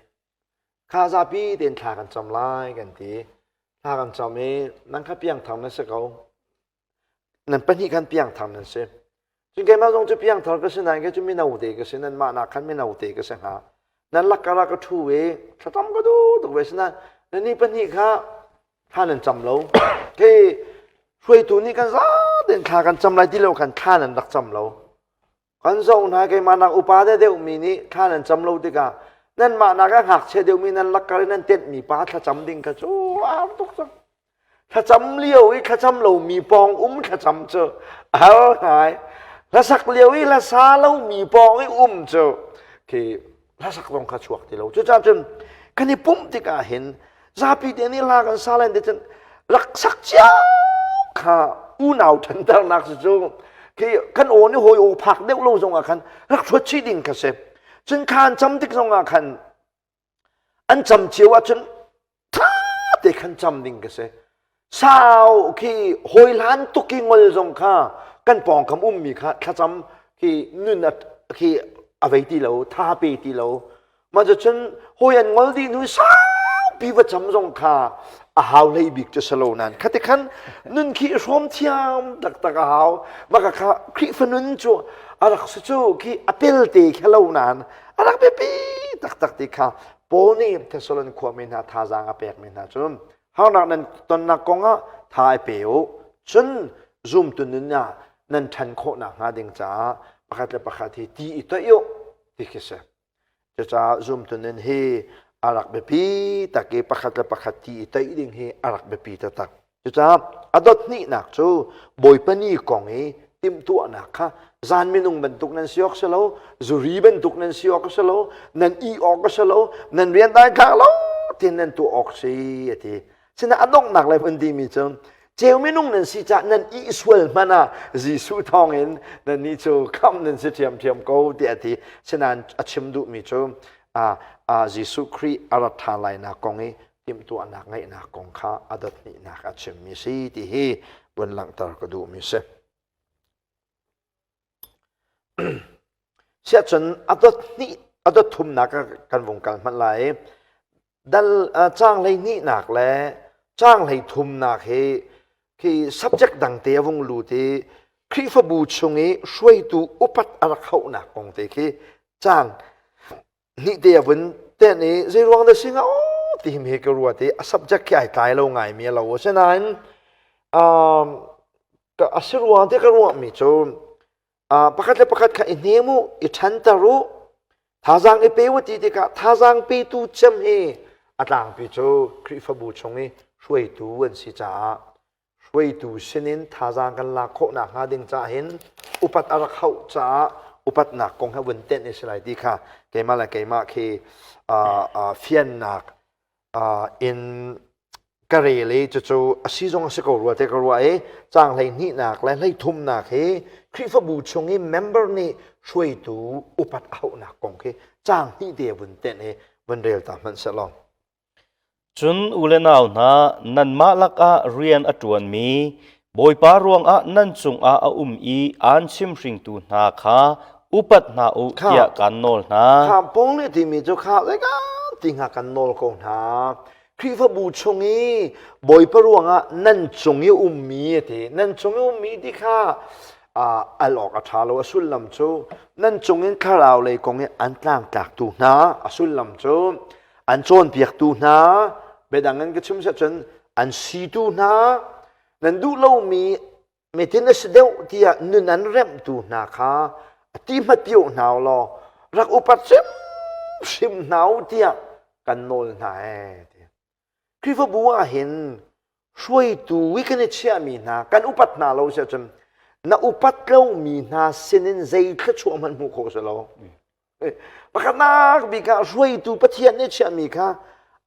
Kha zapi tein thla kan cam lai kan ti. Thla kan cam i nang kha piangthar na si ko. Nan pahnih khan piangthar nan si. Cun keimah zong cu piangthar ka si nain kei cu mino te ka si nanmah nak khan mino te ka si hnga. Nan lakkar ah ka ṭhu i thlacam ka duh tuk ve sinain nannih pahnih kha thla nan cam lo. Kei hruaitu nih kan zatein thla kan cam lai ti lo khan thla nan rak cam lo. Kan zoh hna keimah nak upa deuhmi nih thla nan cam lo tikah nanmah nak a ngakchia deuhmi nan lakkar i nan tenhmi pa thlacam ding kha cu a har tuk cang. Thlacam lio i thlacam lomi pawng um thlacam cu a har ngai. Hlasak lio i hlasa lomi pawng i um cu khi hlasak zong kha chuak ti lo. Cucaah cun kan i pumh tikah hin zapi te nih hla kan sa len te cun rak sak cio kha unau ṭhanternak cu cu khi kan aw nih hawi aw phak deuh lo zong ah khan rak ṭhuat chih ding kha si. Cun kha an cam tik zong ah khan an cam cio ahcun ṭha te khan cam ding ka si sau khi hawi hlan tuk i ngol zong kha kan pawngkam ummi kha thlacam khi nun a khi a vei ti lo tha pe ti lo mah cun hawi an ngol dih hnu saupi va cam zong kha a hau hlei bik cu si lo nan khati khan nun khi hrawm thiam taktak a hau maka kha Khrihfa nun cu a rak si cu khi a pelte khi lo nan a rak biapi taktak ti kha Paul nih Thessalon khuami hna thazaang a pekmi hna cu harnak nan tonnak kongah tha i pe u cun zumtu nun ah nan ṭhan khawh nakhnga ding caah pakhat le pakhat hi ti i toih u ti khi si. Cucaah zumtu nun hi a rak biapi tak i pakhat le pakhat ti i toih ding hi a rak biapi taktak. Cucaah a dot hnihnak cu Bawipa ni kong i timhtuahnak kha zan minung bantuk nan si awk si lo, zuri bantuk nan si awk si lo, nan i awk si lo, nan rian dai thlak lo tin nan tuah awk si a ti. Sina a donghnak le vun timi cu ceu minung nan si cah nan i sual hmanh ah Jesuh thawngin nan nih cu khamh nan si ṭhiamṭhiam ko tiah a ti. Sinain a chim duhmi cu Jesuh Khrih a rat ṭhan lainak kong i timhtuahnak ngeihnak kong kha a dot hnihnak a chimmi si ti hi vun langhter ka duhmi si. Siahcun a dot hnih a dot thumnak kan vung kal hmanh lai. Dal caang hleihnihnak le caang hleithumnak hi khi subject dang te a vung lut i Khrihfabu chung i hruaitu upat a rak hauhnak kong te khi caang nih te a vun ten i zeiruang dah si hnga aw ti hi ka ruat i a subject khi ai tlai lo ngai mi a lo asinain um, a si ruang te ka ruahmi cu pakhat le pakhat kha i hnem u i ṭhanter u thazaang i pe u ti tikah thazaang petu cem hi a tlangpi cu Khrihfabu chung i hruaitu an si caah hruaitu sinin thazaang kan lak khawh nakhnga ding caah hin upat a rak hauh caah. upatnak kong he vun tenh i si lai ti kha keimah le keimah khi fiannak in ka rel i cucu a si zong a si ko rua te ka ruah i caang hleihnihnak le hleithumnak hi Khrihfabu chung i member nih hruaitu upat a hauhnak kong khi caang hnih te vun tenh i vun rel ta hmanh seh law.
Cun u le nau hna, nanmah lakah rian a ṭuanmi Bawipa ruangah nan cungah a um i aan chimhringtu hna kha upat hna u tiah kaan nawl hna.
Kha Paul nih timi cu kha zeika ti hnga kan nawl ko hna. Khrihfabu chung i Bawipa ruangah nan cung i ummi a ti. Nan cung i ummi ti kha al awk a ṭha lo. A sullam cu nan cung in thlarau lei kong i an tlangtlaktu hna a sullam cu an cawnpiaktu hna biadang in ka chim seh cun an situ hna nan duh lomi mitin a si deuh tiah nun an remhtu hna kha a ti hmatio hna law rak upat hrimhrim hna u tiah kan nawl hna ee ti Khrihfabu ah hin hruaitu i kan i chiahmi hna kan upat hna lo si ahcun na upat lomi hna sinin zei thluachuah hmanh hmuh khawh si lo Pakhatnak bik ah hruaitu Pathian nih chiahmi kha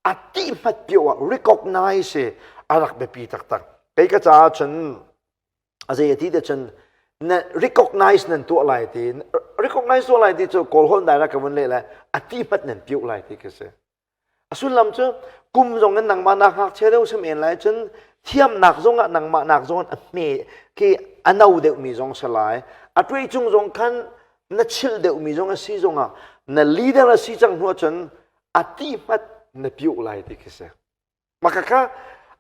a tihmat pio ah recognize a rak biapi taktak. Kei ka caah cun a zei a ti te cun na recognize nan tuah lai ti recognize tuah lai ti cu kawl holh dai ra ka vun leh lai a tihmat nan piuh lai ti khi si. A sullam cu kum zong in nangmah nak ngakchia deuh si men lai cun thiamnak zong ah nangmah nak zong a hme khi a no deuhmi zong si lai. A tuai cung zong khan na chilh deuhmi zong a si zong ah na leader a si cang hnu ahcun a ti hmat na piuh lai ti khi si. Maka kha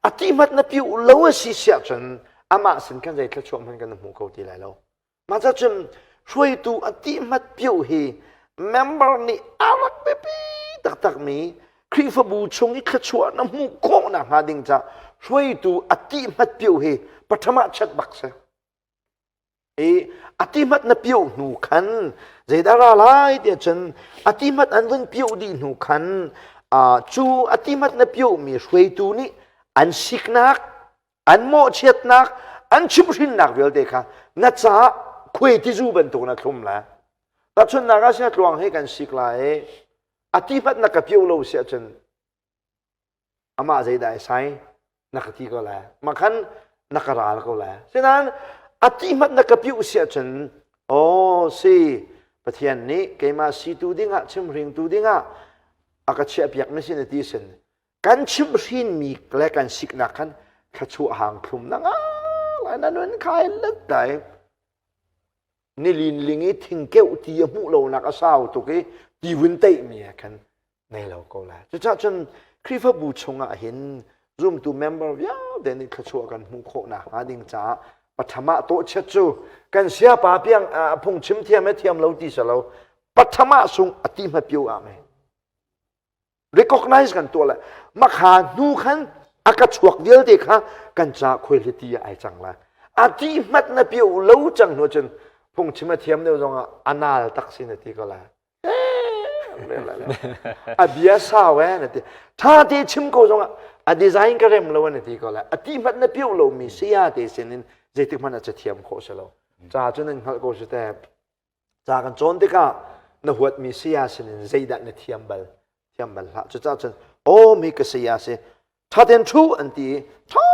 a ti hmat na piuh lo a si siah cun amah sin khan zei thluachuah hmanh kan hmu kho ti lai lo. Mah cun hruaitu a tihmat pioh hi member nih a rak biapi taktakmi Khrihfabu chung i thluachuah na hmuh khawh nakhnga ding ca hruaitu a tihmat pioh hi patham ah chat bak si. I a tihmat na pioh hnu khan zeidah ra lai tiah cun a tihmat an vun pioh dih hnu khan cu a tihmat na piohmi hruaitu nih an siknak an mawhchiatnak an chimhhrinnak vialte kha na caah khuai tizu bantuk na thlum lai tahchunhnak ah sia tluang he kan sik lai i a ti hmanh na ka pio lo si ahcun amah zeidah ai sai na ka ti ko lai mah khan na ka ral ko lai sinain a ti hmanh na ka piu si ahcun aw si Pathian nih keimah situ dingah chimhringtu dingah a ka chiahpiak mi sin ti sin kan chimhhrinmi le kan siknak khan thluachuah hang thlum na ngai na nun khai let lai nilin ling i thingkeuh ti a hmuh lonak a sau tuk i ti vun teih mi ah khan nei lo ko lai cucaah cun Khrihfabu chungah hin zumtu member vialte nih thluachuah kan hmuh khawh nakhnga ding caah patham ah tawhchiat cu kan siapa piang phungchim thiam he thiam lo ti si lo patham ah sung a ti hmapio ah mei recognize kan tuah le makha hnu khan a ka chuak vialte kha kan ca khuaihli ah ai cang lai a ti hmat na pio lo cang hnu cun phungchim a thiam deuh zong ah anal tak si na ti ko lai a bia sau eh na ti tha te chim ko zong ah a design ka rem lo na ti ko lai a ti hmat na pio lo mi saya te sin in zeitik hmanh a ca thiam khawh si lo ca cu nan hngalh ko si te Ca kan cawn tikah na huatmi saya sinin zeidah na thiam bal? Thiam bal hlah. Cucaah cun aw mi ka saya si ṭha tein ṭhu an ti i ṭha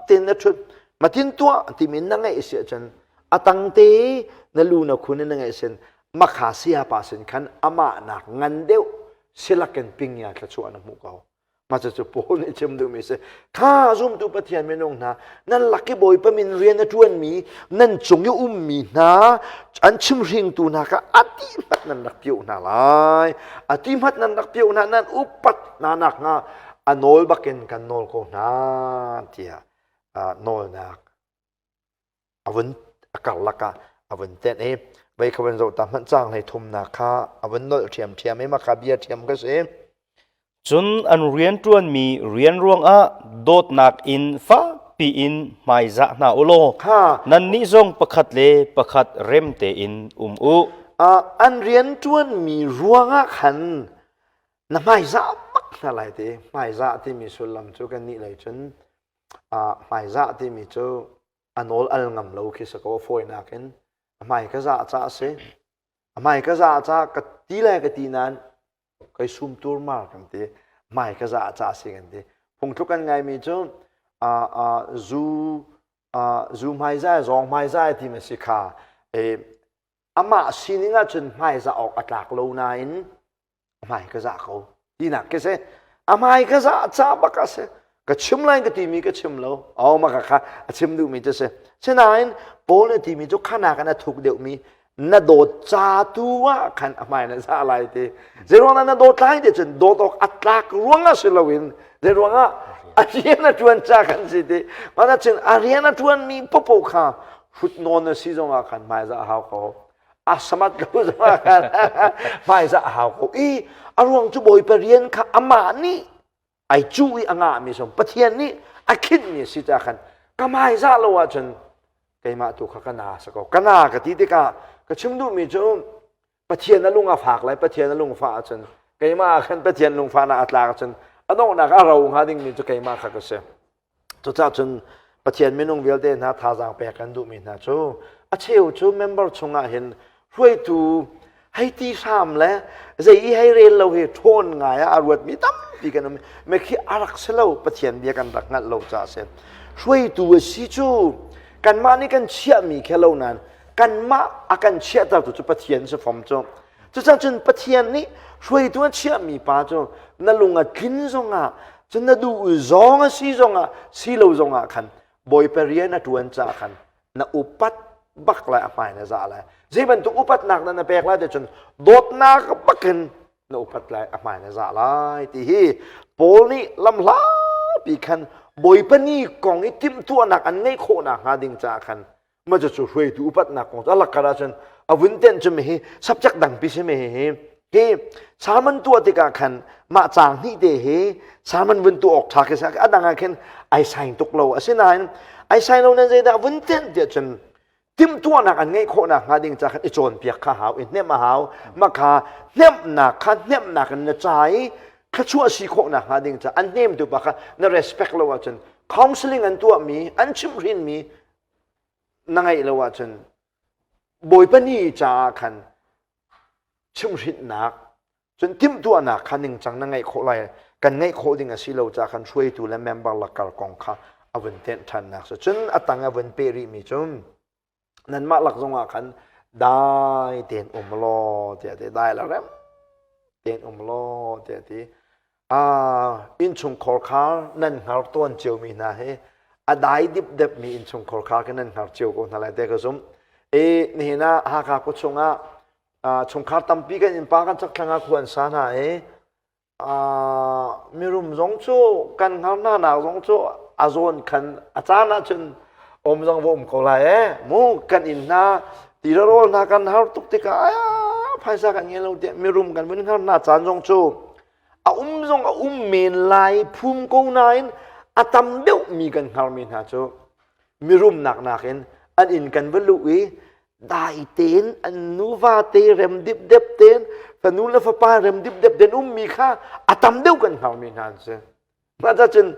tein na ṭhut matin tuah an timi na ngaih si ahcun a tangte na lu na khun in na ngaih sin makha saya pa sin khan amah nak ngan deuh silakin pingya thluachuah na hmuh ko. Mah cucu Paul nih chim duhmi si. Kha zumtu Pathian minung hna, nan lak i Bawipa min rian a ṭuanmi, nan cung i ummi hna, an chimhringtu hna kha a ti hmat nan rak pioh hna lai. A ti hmat nan rak pioh hna, nan upat hna nakhnga a nawl bakin kan nawl ko hna tiah nawlnak a vun a karlak ah a vun tenh i vei kha van zoh ta hmanh cang hlei thumnak kha a vun nolh ṭhiamṭhiam i maka bia ṭhiam ka si.
Cun an rianṭuanmi rian ruangah dawtnak in fakpi in hmaizah hna u law nannih zong pakhat le pakhat rem tein um u.
An rianṭuanmi ruangah khan na hmaizah bak hna lai ti. Hmaizah timi sullam cu kannih lei cun hmaizah timi cu a nawl al ngam lo khi si ko a fawinak in a hmai ka zah caah a si. A hmai ka za ca ka ti le ka ti nain kai sum turmar kan ti. Hmai ka za ca si kan ti. Phungthluk kan ngaimi cu zu zu hmaizai zawng hmaizai ti ma si kha e amah sining ahcun hmaizah awk a tlak lo nain a hmai ka zah ko tinak khi si a hmai ka zah ca bak a si ka chim lai ka timi ka chim lo oh maka kha a chim duhmi cu si sinain Paul nih timi cu khanak in a thuk deuhmi na dawt ca tu ah khan a hmai na zah lai ti zeiruang na dawt lai ti cun dawt awk a tlak ruang ah si loin zeiruang ah a rian a ṭuan ca kan si ti mana cun a rian a ṭuanmi popo kha hrut nawn na si zong ah khan hmai zah a hau ko a samat ko zong ah khan hmai zah a hau ko i a ruang cu bawipa rian kha amah nih ai cu i a ngahmi song Pathian nih a khinhmi si ca khan ka hmaizah lo ahcun keimah tu kha ka na sa ko ka na ka ti tikah ka chim duhmi cu Pathian a lung a fak lai Pathian a lung fah ahcun keimah ah khan Pathian lungfahnak a tlak ahcun a donghnak a ro hnga dingmi cu keimah kha ka si Cucaah cun Pathian minung vialte hna thazaang pek kan duhmi hna cu a cheu cu member chungah hin hruaitu hei ti hram le zei i hei rel lo hi ṭhawn ngai ah a ruatmi tampi kan um. Me khi a rak si lo Pathian bia kan rak hngalh lo caah a si. Hruaitu a si cu kanmah nih kan chiahmi khe lo nain kanmah a kan chiahtertu cu Pathian si fom cu. Cucaah cun Pathian nih hruaitu a chiahmi pa cu na lung a tlin zongah cun na duh zong a si zongah si lo zongah khan Bawipa rian a ṭuan caah khan na upat bak lai a hmai na zah lai. Zei bantuk upatnak na na pek lai te cun dawtnak bakin na upat lai a hmai na zah lai ti hi Paul nih lamhlapi khan Bawipa ni kong i timhtuahnak an ngeih khawhnak hnga ding caah khan ma cu hruaitu upatnak kong cu a lakar ahcun a vun tenh cu mi hi subject dangpi si mi hi hi sermon tuah tikah khan mah caang hnih te hi sermon vun tuah awk ṭha khi si a dang ah khin ai saing tuk lo asinain ai saing lo nan zeidah vun tenh tiah cun timhtuahnak an ngeih khawhnak hnga ding ca khan i cawnpiak kha hau i hnemh a hau mah kha hnemhnak kha hnemhnak in na ca i thluachuah si khawhnak hnga ding ca an hnemtu pa kha na respect lo ahcun counseling an tuahmi an chimhhrinmi na ngeih lo ahcun Bawipa ni caah khan chimhhrinhnak cun timhtuahnak kha ningcang na ngeih khawh lai kan ngeih khawh ding a si lo caah khan hruaitu le member lakar kong kha a vun tenh ṭhannak si cun a tang a vun peh rihmi cu nanmah lak zongah khan dai tein um law tiah ti dai la rem tein um law tiah ti Innchungkhar kha nan hngar tawn ciomi hna hi a dai dipdepmi innchungkhar kha kan nan hngar cio ko hna lai te ka zumh. I nihin ah Hakha khua chungah chungkhar tampi kan innpa kan chakthlang ah khua an sa hna i mirum zong cu kan hngar hna nak zong cu a zawn khan a caan ahcun um zong va um ko lai e mu kan inn hna ti rawl hna kan har tuk tikah phaisa kan ngei lo tiah mirum kan vun hngar hna caan zong cu a um zong a um men lai phum ko nain a tam deuhmi kan hngarmi hna cu mirumnak nakin an inn kan va luh i dai tein an nuva te rem dipdep tein fanu le fapa rem dipdep tein ummi kha a tam deuh kan hngarmi hna an si. Mah cun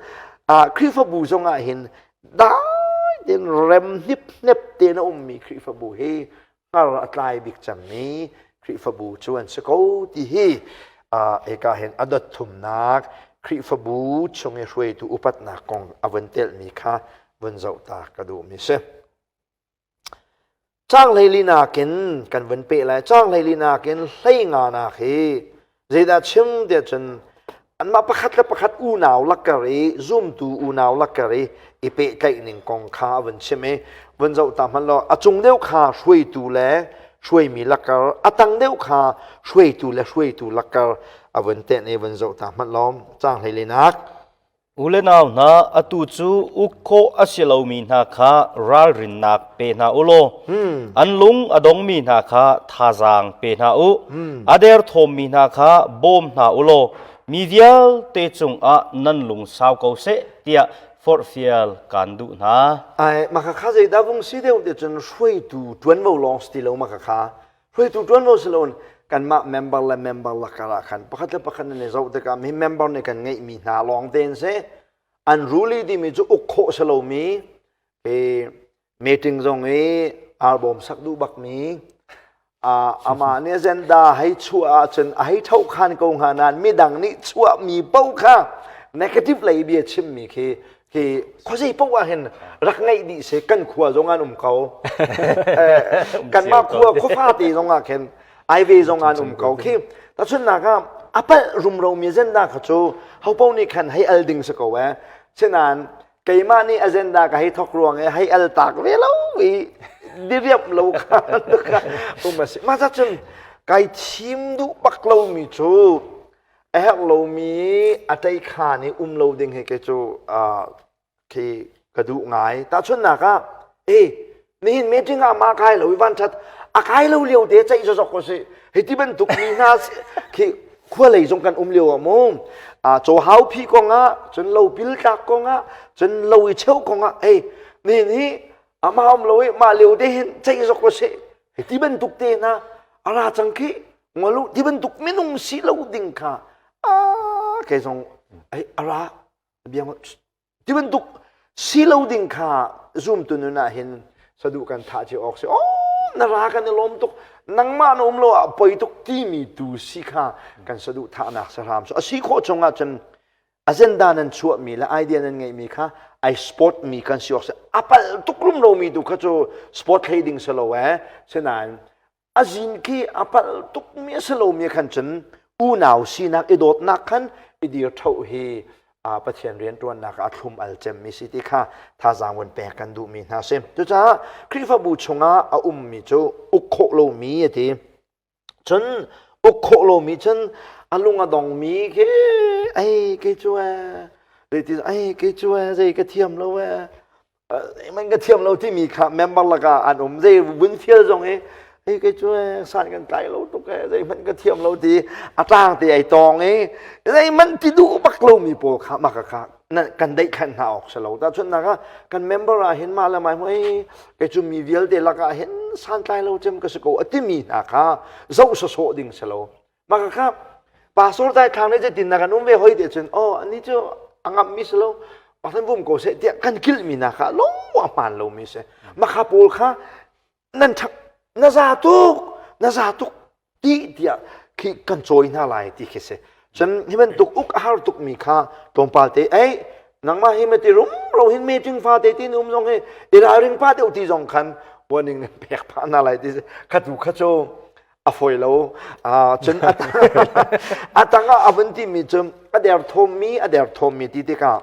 Khrihfabu zong ah hin dai tein rem hniphnep tein a ummi Khrihfabu hi hngar a tlai bik cangmi Khrihfabu cu an si ko ti hi hika hin a dot thumnak Khrihfabu chung i hruaitu upatnak kong a vun telhmi kha vun zoh ta ka duhmi si. Caang hleili nakin kan vun peh lai. Caang hleili nakin hlei nga nak hi zeidah chim tiah cun anmah pakhat le pakhat unau lakkar i zumtu unau lakkar i i pehtlaih ning kong kha a vun chim i vun zoh ta hmanh law a cung deuh kha hruaitu le hruaimi lakkar a tang deuh kha hruaitu le hruaitu lakkar a vun tenh i vun zoh ta hmanh law caang hleili nak
U le nau hna, atu cu uk khawh a si lomi hna kha ralrinnak pe hna u law an lung a dongmi hna kha thazaang pe hna u. A derthawmmi hna kha bawm hna u law mi vialte cungah nan lung sau ko seh tiah forhfial kaan duh hna.
Ai maka kha zeidah vung si deuh ti cun hruaitu ṭuanvo lawng si ti lo maka kha hruaitu ṭuanvo si loin kanmah member le member lakar ah khan pakhat le pakhat nan i zoh tikah mi member nih kan ngeihmi hna lawng tein si an ruli timi cu uk khawh si lomi i meeting zong i arbawm sak duh bakmi. Amah nih agenda hei chuah ahcun a hei tho khan ko hnga nain midang nih chuahmi paoh kha negative lei bia chimmi khi khi khuazei paoh ah hin rak ngaih dih si. Kan khua zong an um ko, kanmah khua khuafa te zong ah khin ai ve zong an um ko khi. Tahchunhnak ah, a palh rumro mi agenda kha cu hopo nih khan hei al ding si ko eh. Sinain keimah nih agenda ka hei thok ruang i hei al tak ve lo i diriam lo kha um a si. Mah cun kai thim duh bak lomi cu a herh lomi a tei khan i um lo ding hi kei cu khi ka duh ngai. Tahchunhnak ah, e nihin meeting ah ma kai lo i van that a kai lo lio te ceih zozok ko si hei ti bantuk mi hna khi khua lei zong kan um lio ah mu a chaw hau phi kong ah, cun lo pil tlak kong ah, cun lo i cheu kong ah, ei nihin hi ama um lo i mah lio te hin ceih zok ko si hei ti bantuk te hna a ra cang khi ngolu ti bantuk minung si lo ding kha a kei zong ai a ra biang ti bantuk si lo ding kha zumtu nun ah hin saduh kan thah cio awk si. Oh, na ra kan i lawm tuk, nangmah na um lo ah poi tuk timi tu si kha kan saduh thahnak sahram so a si khawh chung ah cun agenda nan chuahmi le idea nan ngeihmi kha ai sport mi kan si awk si. A pal tuk rum lomi tu kha cu sport hlei ding si lo eh. Sinain a zin khi a palh tukmi a si lomi khan cun unau sinak i dawtnak khan i dir ṭho hi Pathian rianṭuannak ah a thlum al cemmi si ti kha thazaang vun pek kan duhmi hna si. Cucaah Khrihfabu chungah a ummi cu uk khawh lomi a ti. Cun uk khawh lomi cun a lung a dongmi khi ei kei cu ee zei ai kei cu ee zei ka thiam lo ee man ka thiam lo timi kha member lakah an um. Zei vun fial zong hi hei kei cu san kan tlai lo tuk e, zeihmanh ka thiam lo ti a tlang te ai tong i zeihmanh ti duh bak lomi pawl kha maka kha kan deih khan hna awk si lo. Tahchunhnak ah, kan member ah hin mah le mah hei kei cu mi vialte lakah hin santlai lo cem ka si ko a timi hna kha zoh sawsawh ding si lo. Maka kha pastor dai thlang nih zeitin na kan um ve hoi te cun oh ani cu a ngamh mi si lo, pathan vum ko seh tiah kan kilh mi na kha lo a hmaan lo mi si. Makha pawl kha nan thak na za tuk, na za tuk ti tiah khi kan cawi hna lai ti khi si. Cun hi bantuk uk a har tuk mi kha tlawmpal te ei nangmah hi mati rum ro hin meeting fa te tin um zong hi i ralring pa deuh ti zong khan warning nan pek pah hna lai ti kha tu kha cu a fawi lo. Cun a tangah a vun timi cu a derthawmmi, a derthawmmi ti tikah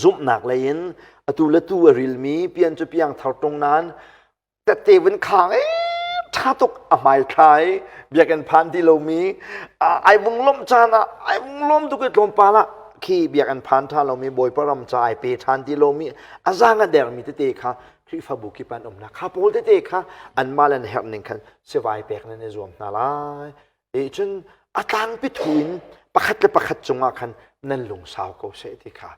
zumhnak lei in atu le tu a rilmi, pian cu piang thar tung nain tette vun khang i ṭha tuk a hmai thla i biakinn phan ti lomi, ai vung lawmh caan ah ai vung lawm tuk i tlawmpal ah khi biakinn phan ṭha lomi, Bawipa ram ca ai pe ṭhan ti lomi, a zaang a dermi tete kha Khrihfabu kip an umnak kha pawl tete kha anmah le an herh ning khan sivai pek nan i zuam hna lai. E cun a tlangpi thu in pakhat le pakhat cungah khan nan lungsau ko seh ti kha.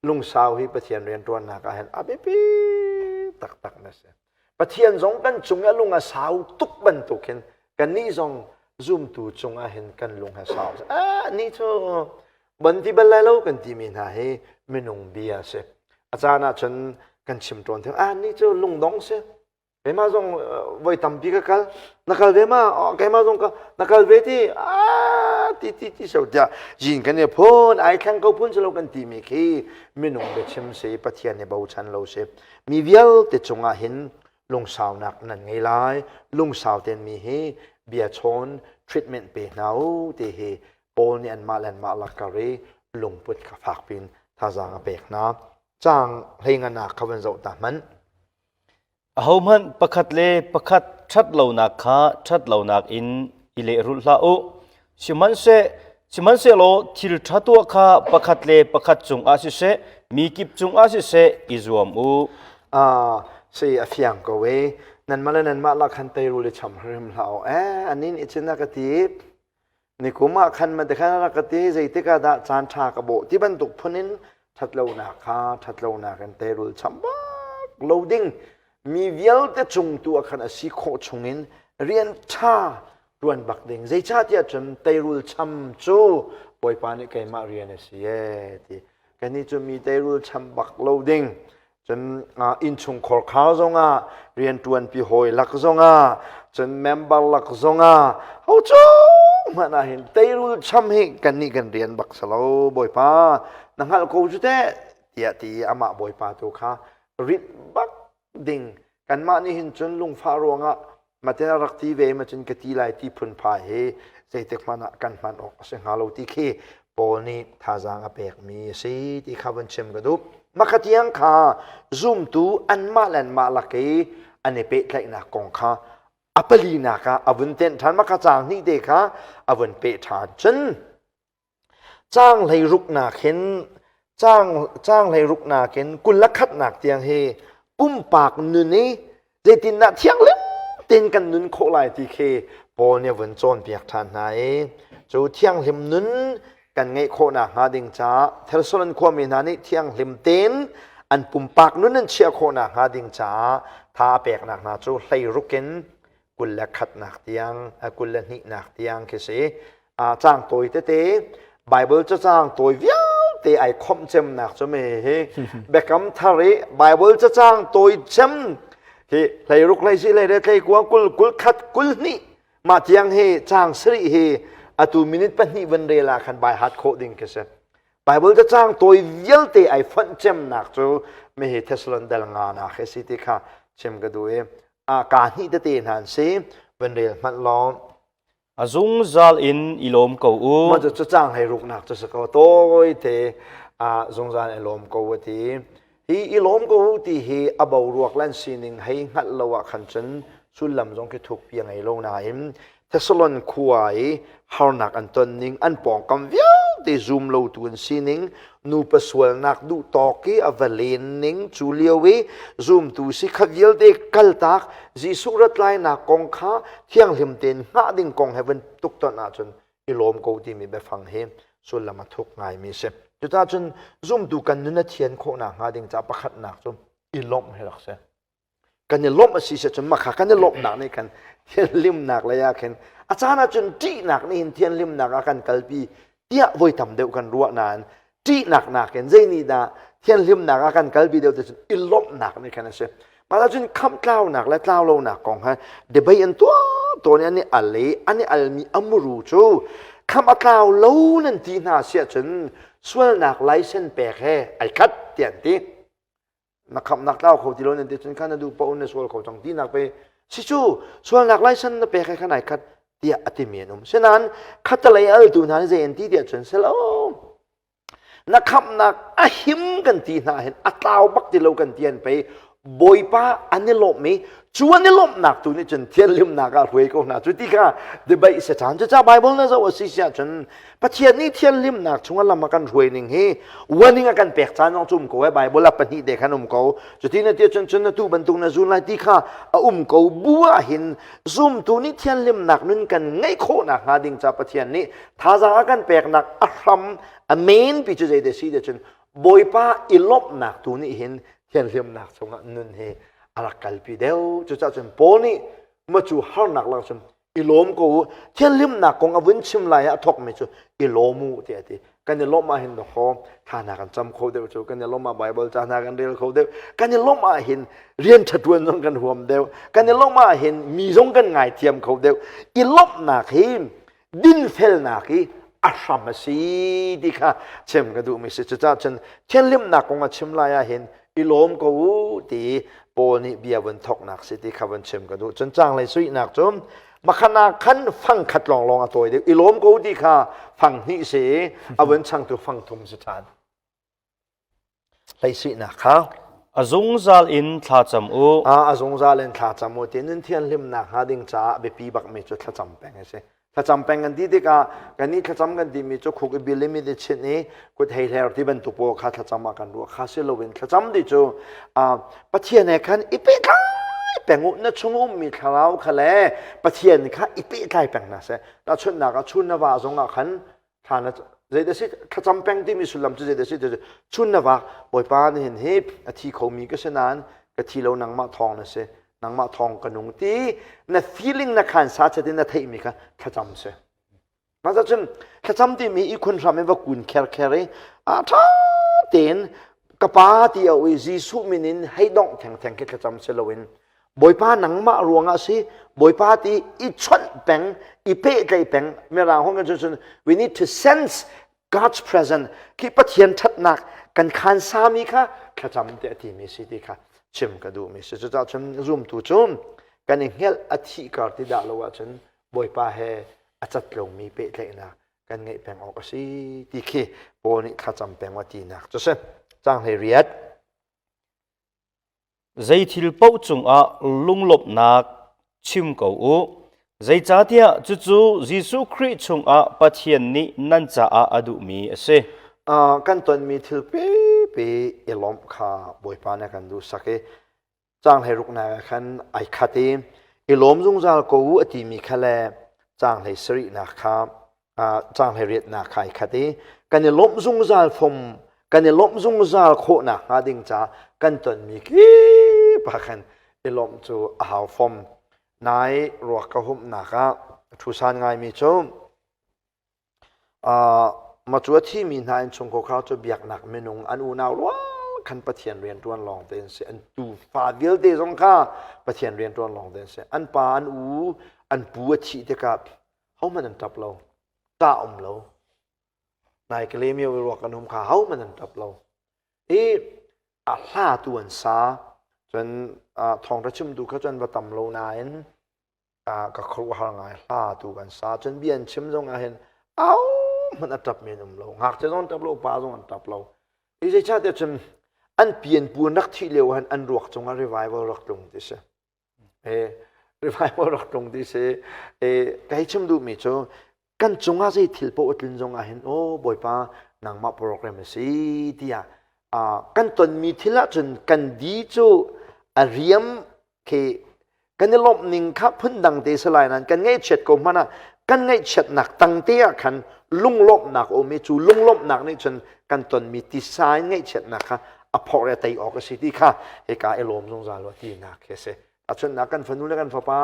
Lungsau hi Pathian rianṭuannak ah hin a biapi taktak na si. Pathian zong kan cung i a lung a sau tuk bantuk hin kannih zong zumtu cungah hin kan lung a sau. Ah, ni cu ban ti bal lai lo kan timi hna hi minung bia si. A caan ah cun kan chim tawn theng, ah ni cu lungdong si. Keimah zong voi tampi ka kal. Na kal ve ma? Keimah zong ka na kal ve ti ah ti ti ti so tiah jin kan i phun ai thleng ko phun lo kan timi khi minung biachim si, Pathian nih bochan lo si. Mi vialte cungah hin lungsaunak nan ngei lai. Lungsau ten mi hi bia chawn treatment pe hna u ti hi Paul nih anmah le anmah lakar i lungput kha fak piin thazaang a pek hna. Caang hleinganak kha van zoh ta hmanh.
Ahohmanh pakhat le pakhat ṭhatlonak kha ṭhatlonak in i lehrulh hlah u. Sihmanhseh sihmanhsehlaw thil ṭha tuah kha pakhat le pakhat cungah siseh, mi kip cungah siseh i zuam u.
Ah, si a fiang ko e. Nanmah le nanmah lak khan teirul i cham hrim hlah u. Eh, anin i cin a ka ti. Nikum ah khan ma khan rak ka ti, zeitik ah dah caan ṭha ka bawh ti bantuk phun in ṭhatlonak kha ṭhatlonak in teirul cham bak lo ding. Mi vialte cung tu ah khan a si khawh chungin rian ṭha ṭuan bak ding. Zeicahtiah cun teirul cham cu Bawipa nih keimah rian a si ee ti. Kannih cu mi teirul cham bak lo ding. Cun innchungkhar khar zongah rianṭuanpi hawi lak zongah cun member lak zongah ho cung hmanh ah hin teirul cham hi kannih kan rian bak si lo Bawipa na hngalh ko cu teh tiah ti amah Bawipa tu kha rit bak ding kanmah nih hin cun lungfah ruangah maten a rak ti ve ma cun ka ti lai ti phunphai hi zeitik hmanh ah kan hman awk a si hnga lo ti khi Paul nih thazaang a pekmi a si ti kha vun chim ka duh. Makhatiang kha zumtu anmah le anmah lak i an i pehtlaihnak kong kha a palinak ah a vun tenh ṭhan. Makha caang hnih te kha a vun peh ṭhan. Cun Caang hleiruknak hin caang caang hleiruknak in 21nak tiang hi pumpak nun i zeitindah thianghlim tein kan nun khawh lai ti khi Paul nih a vun cawnpiak ṭhan hna i cu thianghlim nun kan ngeih khawhnak hnga ding caah Thessalon khuami hna nih thianghlim tein an pumpak nun an chiah khawhnak hnga ding caah tha a peknak hna cu hleiruk in 21nak tiang 22nak tiang khi si. Caang tawi tete Bible cacang tawi vialte ai khomh cemnak cu me hi Biakam Thar i Bible cacang tawi cem hi hleiruk hlei hlei le hlei kua kul kul khat kul hnih mah tiang hi caang sarih hi atu minute pahnih van rel ah khan bai hat khawh ding khi si. Bible cacang tawi vialte ai fonh cemnak cu me hi Thessalon dal nga na khi si ti kha chim ka duh i a ka hnih tete hna an si van rel hmanh law
A zungzal in i lawm ko u.
Mah cu cacang hei ruknak cu si ko tawi te ah zungzal i lawm ko a ti. Hi i lawm ko u ti hi a boruak le an sining hei hngalh lo ah khan cun sullam zong khi thukpi a ngei lo nain Thessalon khua i harnak an ton ning an pawngkam vialte zum lotu an sining nupa sualnak duh tawk i a va len ning cu lio i zumtu si kha vialte kaltak Jesuh rat lainak kong kha thianghlim tein hngah ding kong he van tuktonh ahcun i lawm ko timi biafang hi sullam a thuk ngaimi si. Cucaah cun zumtu kan nun a thian khawhnak hnga ding caah pakhatnak cu i lawmh hi rak si. Kan i lawmh a si cun makha kan i lawmhnak nih khan thianhlimnak lei ah khin a caan ah cun ṭihnak nih hin thianhlimnak ah kan kalpi tiah voi tam deuh kan ruah nain ṭihnak nakin zei nih dah thianhlimnak ah kan kalpi deuh ti cun i lawmhnak nih khan a si. Mah cun khamh tlaunak le tlau lonak kong ha debate an tuah tawn i an i al i an i almi a muru cu khamh a tlau lo nan ti hna siah cun sualnak license pek he ai khat tiah an ti. Na khamhnak tlau kho ti lo nan ti cun khan na duh paoh na sual kho cang tinak pe si cu sualnak license na pek he khan ai khat tiah a timi an um. Sinain khatalei altu hna nih zei an ti tiah cun silo na khamhnak a him kan ti hna hin a tlau bak ti lo kan ti an pei Bawipa an i lawmh i cu an i lawmhnak tu nih cun thianhlimnak ah hruai ko hna cu ti kha debate se caan cucaah Bible na zoh a si si ahcun Pathian nih thianhlimnak chung a lam a kan hruai ning hi warning a kan pek caan zong cu um ko eh Bible ah pahnih te khan um ko cuti na ti cun cun na tu bantuk na zun lai ti kha a um ko bu ah hin zumtu nih thianhlimnak nun kan ngeih khawhnak hnga ding ca Pathian nih thazaang a kan peknak a hram a main pi cu zei te si te cun Bawipa i lawmhnak tu nih hin thianhlimnak chungah nun hi a rak kalpi deuh cucaah cun Paul nih ma cu harnak lak cun i lawm ko u thianhlimnak kong a vun chim lai ah a thawkmi cu i lawm u tiah a ti kan i lawmh ah hin dawkaw thla hna kan cam kho deuh cu kan i lawmh ah Bible ca hna kan rel kho deuh kan i lawmh ah hin rian ṭha ṭuan zong kan huam deuh kan i lawmh ah hin mi zong kan ngaithiam kho deuh i lawmhnak hi dinfelnak i a hram a si ti kha chim ka duhmi si cucaah cun thianhlimnak kong a chim lai ah hin i lawm ko u ti Paul nih bia vun thawknak si ti kha vun chim ka duh cun caanglei suihnak cu makhana khan fang khat lawnglawng a tawi deuh i lawm ko ti kha fang hnih si i a vun changtu fang thum si ṭhan Hleisihnak kha
A zungzal in thlacam u.
A zungzal in thlacam u ti nun thianhlimnak hnga ding caah biapi bakmi cu thlacam peng a si. Thlacam peng kan ti tikah kannih thlacam kan timi cu khuk i bil i mit i chinh i kut hei hler ti bantuk pawl kha thlacam ah kan ruah kha si loin thlacam ti cu Pathian he khan i pehtlai peng u na chung ummi thlarau kha le Pathian kha i pehtlai peng hna seh. Tahchunhnak ah chun na va zong ah khan thla na zeidah si thlacam peng timi sullam cu zeidah si ti chun na vak bawipa nihin hi a thi khomi ka si nain ka thi lo nangmah thawng na si nangmah thawng ka nung ti na feeling na khan sa chat in na theihmi kha thlacam si mah cun thlacam timi i khun hram in va kun kher kher i a tha tein. Ka pa ti au i Jesuh min in hei dongh thengtheng khi thlacam si loin Bawipa nangmah ruangah si Bawipa ti i chawnh peng i pehtlaih peng mirang hong kan cun we need to sense God's presence khi Pathian ṭhatnak kan khan sami kha thlacam te a timi si ti kha chim ka duhmi si cucaah cun zumtu cu kan i hngelh a thih kar ti dah lo ahcun Bawipa he a cat lomi pehtlaihnak kan ngeih peng awk a si ti khi Paul nih thlacam peng wa tinak cu si cang hlei riat
Zei thil paoh cungah lunglawmhnak chim ko u. Zeicahtiah cucu Jesuh Khrih chungah Pathian nih nan caah a duhmi a si.
Uh, kan tonmi thil pipi i lawmh kha Bawipa nih a kan duhsak i caang hleiruknak ah khan ai khat i i lawm zungzal ko u a timi kha le caang hlei sarihnak kha caang hleiriatnak kha ai khat i kan i lawmh zungzal fom kan i lawmh zungzal khawhnak hnga ding ca kan tonmi kip ah khan i lawmh cu a hau fom nai ruak ka humhnak ah ṭhusan ngaimi cu Mah cu a thimi hna innchungkhar cu biaknak minung an unau rual khan Pathian rianṭuan lawng te an si. An tufa vialte zong kha Pathian rianṭuan lawng te an si. An pa, an u, an pu a thih tikah hohmanh an ṭap lo. Ṭah um lo. Nai Kalemyo i ruak an um kha hohmanh an ṭap lo. I a hla tu an sa. Cun thawngṭha chimtu kha cu an va tam lo nain ka khuaruahhar ngai hla tu kan sa cun bia an chim zong ah hin au hmanh a ṭap mi an um lo ngakchia zong an ṭap lo pa zong an ṭap lo i zeicahtiah cun an pian pu an rak thih lio han an ruak cungah revival rak tlung ti si e revival rak tlung ti si e kai chim duh mi cu kan cungah zei thil paoh a tlun zong ah hin aw bawipa nangmah program a si tiah kan tonmi thil ah cun kan di cu a riam khi kan i lawmh ning kha phundang te si lai nain kan ngaihchiat ko hmanh ah kan ngaihchiatnak tang te ah khan lunglawmhnak a um i cu lunglawmhnak nih cun kan tonmi tisa in ngaihchiatnak kha a phorh i a tei awk a si ti kha hika i lawm zungzal u tinak khi a si. Ahcunnak kan fanu le kan fapa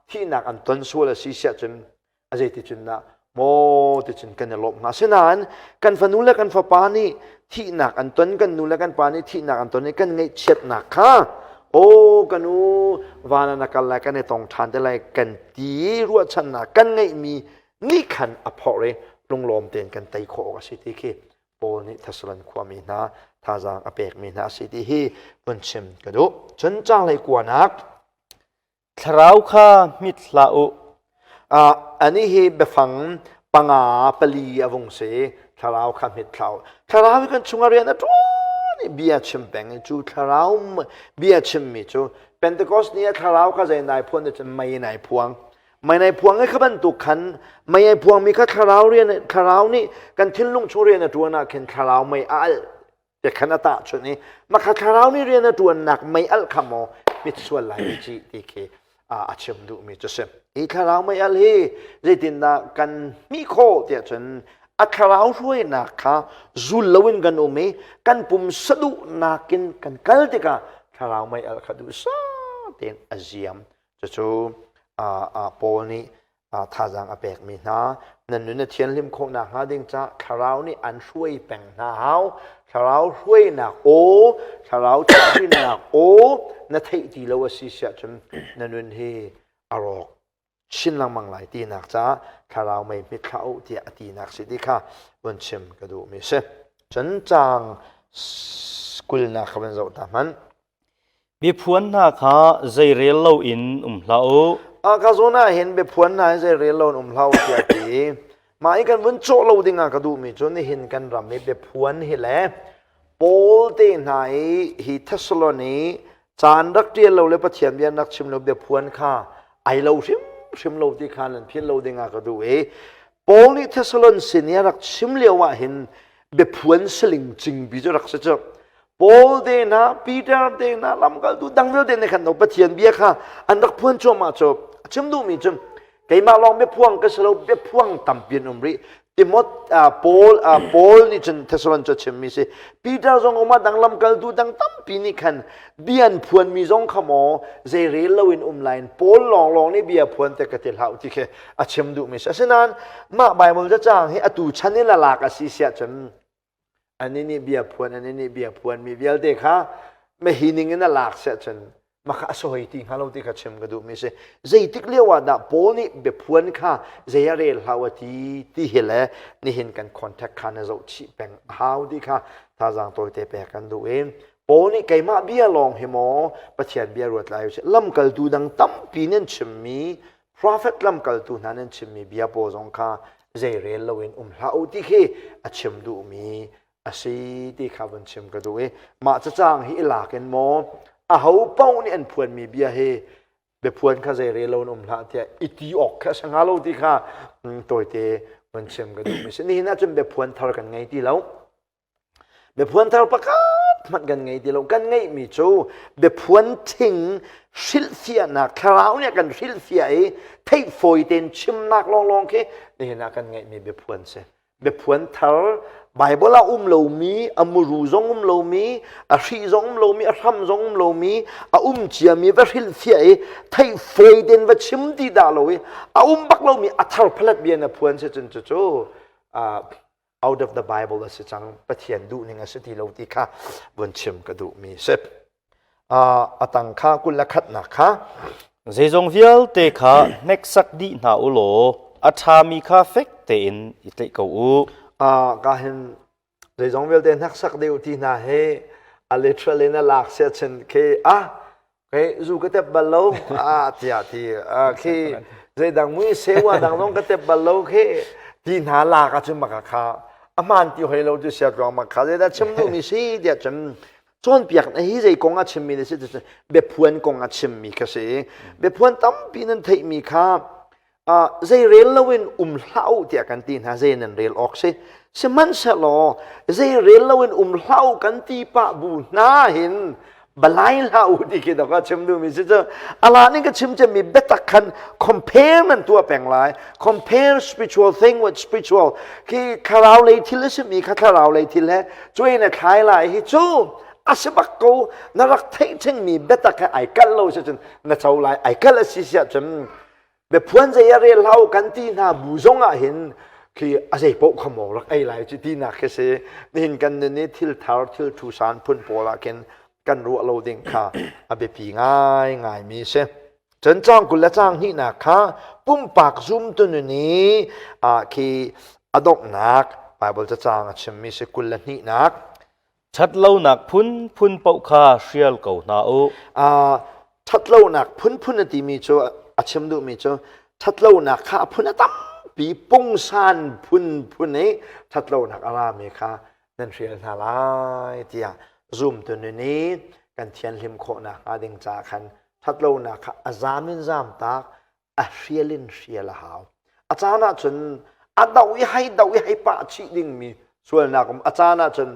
thihnak an ton sual a si siah cun a zeiticun dah maw ticun kan i lawmh hnga asinain kan fanu le kan fapa nih thihnak an ton kan nu le kan pa nih thihnak an ton i kan ngaihchiatnak kha aw kan u van ah na kal lai kan i tong ṭhan te lai kan ti ruahchannak kan ngeihmi nih khan a phorh i lunglawm tein kan tei khawh awk a si ti khi Paul nih Thessalon khuami hna thazaang a pekmi hna a si ti hi vun chim ka duh. Cun caanglei kuanak
Thlarau kha hmit hlah u.
Anih hi biafang panga pali a vung si. Thlarau kha hmit hlah u. Thlarau hi kan chungah rian a ṭuan i bia chim peng i cu thlarau bia chimmi cu Pentecost ni ah thlarau kha zei nai phuan cun mei nai phuang. Mei nai phuang i kha bantuk khan mei ai phuangmi kha thlarau rian thlarau nih kan thinlung chung rian a ṭuan ah khin thlarau mei a alh te khan a tahchunh i makha thlarau nih rian a ṭuannak mei alh kha maw mit sual lai mi ci ti khi a chim duhmi cu si hi thlarau mei alh hi zeitindah kan hmih khawh tiah cun a thlarau hruainak kha zul loin kan um i kan pum saduhnak in kan kal tikah thlarau mei alh kha duhsah tein a ziam cucu Paul nih thazaang a pekmi hna nan nun a thianhlim khawh nakhnga ding caah thlarau nih an hruai peng hna hau thlarau hruainak aw thlarau chimhhrinnak aw na theih ti lo a si siah cun na nun hi a rawk chin lengmang lai tinak caah thlarau mei hmit hlah u tiah a tinak si ti kha vun chim ka duhmi si cun caang kulnak kha van zoh ta hmanh
Biaphuan hna kha zeirel loin um hlah u.
A ka zawn ah hin biaphuan hna hi zeirel loin um hlah u tiah ti. Mah i kan vun cawh lo ding ah ka duhmi cu nihin kan ram i biaphuan hi le Paul te hna i hi Thessalon i caan rak ṭial lo le Pathian bia rak chim lo biaphuan kha ai lo hrimhrim lo ti kha nan philh lo ding ah ka duh i Paul nih Thessalon sin i a rak chim lio ah hin biaphuan saling cingpi cu rak si cu. Paul te hna, Peter te hna, lamkaltu dang vialte nih khan Pathian bia kha an rak phuan cuahmah cu a chim duhmi cu keimah lawng biaphuang ka si lo biaphuang tampi an um rih Timot Paul Paul nih cun Thessalon cu a chimmi si Peter zong um ah dang lamkaltu dang tampi nih khan bia an phuanmi zong kha maw zei rel loin um lain Paul lawnglawng nih bia phuan te ka ti hlah ti khi a chim duhmi si asinain mah Bible cacang hi atu chan in a lak a si siah cun. Ani nih bia phuan, ani nih bia phuan mi vialte kha mahi ning in a lak seh cun maka a soi ti hnga lo ti kha chim ka duhmi si. Zeitik lio ah dah Paul nih biaphuan kha zei a rel hlau a ti ti hi le nihin kan contact kha na zoh chih peng a hau ti kha thazaang tawite pek kan duh i Paul nih keimah bia lawng hi maw Pathian bia ruat lai usih lamkaltu dang tampi nan chimmi prophet lamkaltu hna nan chimmi bia pawl zong kha zei rel loin um hlah u ti khi a chim duhmi a si ti kha vun chim ka duh i mah cacang hi i lak in maw aho paoh nih an phuanmi bia hi biaphuan kha zei rel loin um hlah tiah i ti awk kha a si hnga lo ti kha tawite vun chim ka duhmi si nihin ahcun biaphuan thar kan ngei ti lo Biaphuan thar pakhat hmanh kan ngei ti lo. Kan ngeihmi cu biaphuan thing hrilhfiahnak thlarau nih a kan hrilhfiah i theih fawi tein chimnak lawnglawng khi nihin ah kan ngeihmi biaphuan si. Biaphuan thar Bible ah um lomi, a muru zong um lomi, a hri zong um lomi, a hram zong um lomi, a um ciami va hrilhfiah i theih fawi tein va chim ti dah lo i a um bak lomi a thar phalat bia na phuan si cun cucu out of the Bible a si cang Pathian duhning a si ti lo ti kha vun chim ka duhmi si a tang kha kul le khatnak kha
Zeizong vialte kha hneksak dih hna u law a ṭhami kha fek tein i tlaih ko u.
Ka hin zeizong vialte hneksak dih u ti hna hi a literal in a lak sia chin khi ah Ke zu ka tep bal lo ah tiah ti khi zeidang mui sewa dang zong ka tep bal lo khi ti hna lak ahcun maka kha a hmaan ti hoi lo cu sia tluang mak kha zeidah chim duhmi si tiah cun cawnpiak na hi zei kong a chimmi na si ti biaphuan kong a chimmi kha si biaphuan tampi nan theihmi kha zei rel loin um hlah u tiah kan ti hna zei nan rel awk si sihmanhsehlaw zei rel loin um hlah u kan ti pah bu hna hin balai hlah u ti khi ka chim duhmi si cu ala ning ka chim cemmi biatak khan compare nan tuah peng lai compare spiritual thing with spiritual khi thlarau lei thil a simi kha thlarau lei thil he cuai na thlai lai hi cu a si bak ko na rak theih thengmi biatak he ai kalh lo si cun na co lai ai kalh a si siah cun biaphuan zei a rel hau kan ti hna bu zong ah hin khi a zei paoh kha maw rak ei lai cu tinak khi si nihin kan nun i thil thar thil thu san phun pawl ah khin kan ruah lo ding kha a biapi ngai ngai mi si cun cang 20 le cang hnihnak kha pumpak zumtu nun i khi a donghnak Bible cacang a chimmi si 22nak
Ṭhatlonak phunphun paoh kha hrial ko hna u.
Ṭhatlonak phunphun a timi cu a chim duhmi cu ṭhatlonak kha a phun a tampi pungsan phunphun i ṭhatlonak a rami kha nan hrial hna lai tiah zumtu nun i kan thianhlim khawhnak hnga ding caah khan ṭhatlonak kha a zam in zam tak a hrial in hrial a hau. A caan ahcun a do i hei do i hei pah chih dingmi sualnak um a caan ahcun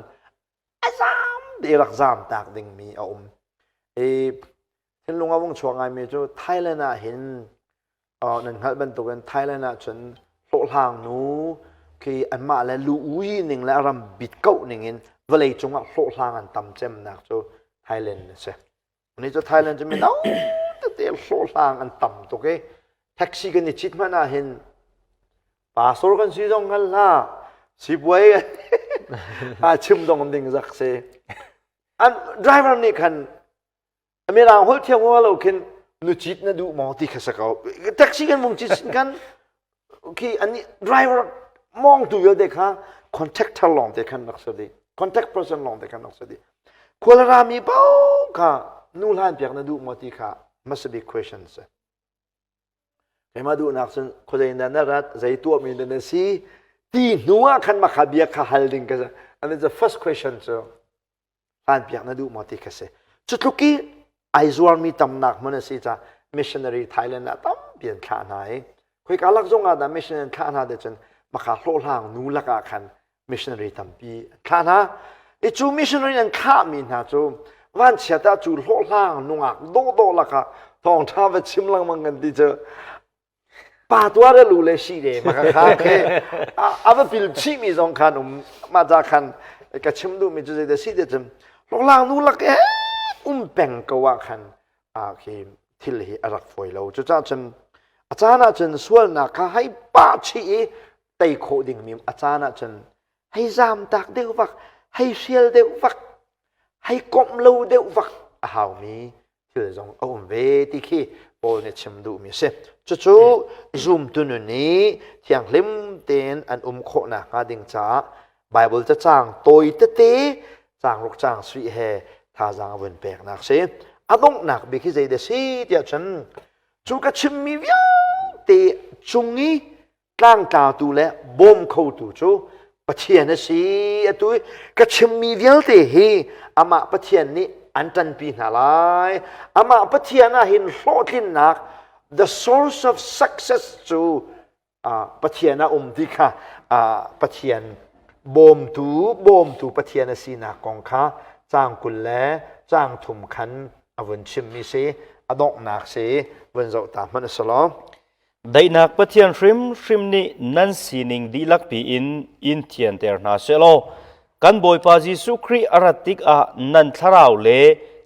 a zam te rak zam tak dingmi a um. I thinlung a vung chuak ngaimi cu Thailand ah hin nan hngalh bantukin Thailand ah cun hlawhhlang nu khi anmah le lu ui ning le a ram bit koh ning in vawlei cungah hlawhhlang an tam cemnak cu Thailand a si. Ni cu Thailand cu mino tete hlawhhlang an tam tuk i taxi kan i cit hmanh ah hin pastor kan si zong hngal hlah sipuai a chim dong ding zak si an driver nih khan mirang holh thiam lo khin nu cit na duh maw ti kha sa ko taxi kan vung cit sin kan khi an driver mong tu vialte kha contactor lawng te khan rak si dih contact person lawng te khan rak si dih Khualrami paoh kha nu hlan piak na duh maw ti kha hmasa bik question si. Keimah duhnak cun khuazei in dah na rat, zei tuahmi dah na si, ti hnu ah khan makha bia kha hal ding ka si. And it's the first question cu hlan piak na duh maw ti kha si. Cu tluk i ai zuarmi tamnak hmun a si ca missionary Thailand ah tampi an thlah hna i khoika lak zong ah dah missionary an thlah hna te cun makha hlawhhlang nu lakah khan missionary tampi an thlah hna i cu missionary an thlahmi hna cu vanchiat ah cu hlawhhlang nungak dawhdawh lakah thawngṭha va chim lengmang kan ti cu pa tuar lu le si de maka kha khe a va pil chihmi zong khan um mah ca khan ka chim duhmi cu zeidah si te cun hlawhhlang nu lak e um peng ko ah khan a khi thil hi a rak fawi lo cucaah cun a caan ah cun sualnak kha hei pah chih i tei khawh dingmi a caan ahcun hei zaam tak deuh vak. Hei hrial deuh vak, hei komh lo deuh vak a haumi thil zong a um ve ti khi Paul nih chim duhmi a si. Cucu zumtu nun i thianghlim tein an um khawh nakhnga ding caah Bible cacang tawi tete caang ruk caang suih he thazaang a vun peknak si. A donghnak bik hi zei dah si tiah cun cu ka chimmi vialte cung i tlangtlatu le bawm khotu cu Pathian a si. Atu i ka chimmi vialte hi amah Pathian nih an ṭanpi hna lai. Amah Pathian ah hin hlawhtlinnak the source of success cu Pathian ah um ti kha Pathian bawmtu bawmtu Pathian a sinak kong kha caang 20 le caang thum khan a vun chimmi si a donghnak si vun zoh ta hmanh a si lo.
Daihnak Pathian hrimhrim nih nan sining dihlak piin in thianter hna sehlaw kan Bawipa Jesuh Khrih a rat tikah nan thlarau le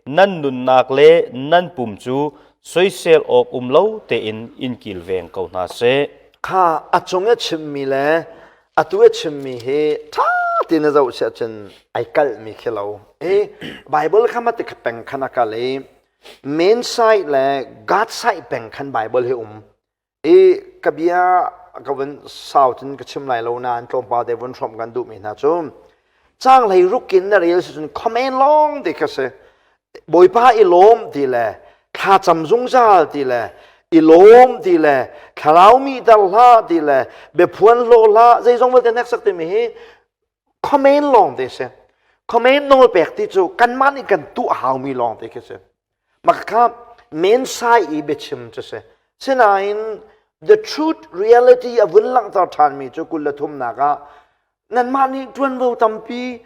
nan nunnak le nan pum cu soisel awk um lo tein in kilveng ko hna seh.
Kha a cung i chimmi le atu i chimmi hi ṭha tein na zoh siah cun ai kalhmi khi lo. I Bible kha mah ti peng khan a kal i Men side le God side peng khan Bible hi um. I ka bia ka vun sau cun ka chim lai lo nain tlawmpal te vun hrawmh kan duhmi hna cu caang hlei ruk in na rel si cun comment lawng ti kha si. Bawipa i lawm ti le thlacam zungzal ti le i lawm ti le thlarau mi dar hlah ti le biaphuan hlaw hlah zeizong vialte hneksak timi hi Comment lawng te si. Comment nawl pek ti cu kanmah nih kan tuah haumi lawng te khi si. Mah kha men sai i biachim cu si. Sinain the truth reality a vun langhter ṭhanmi cu 23nak ah nanmah nih ṭuanvo tampi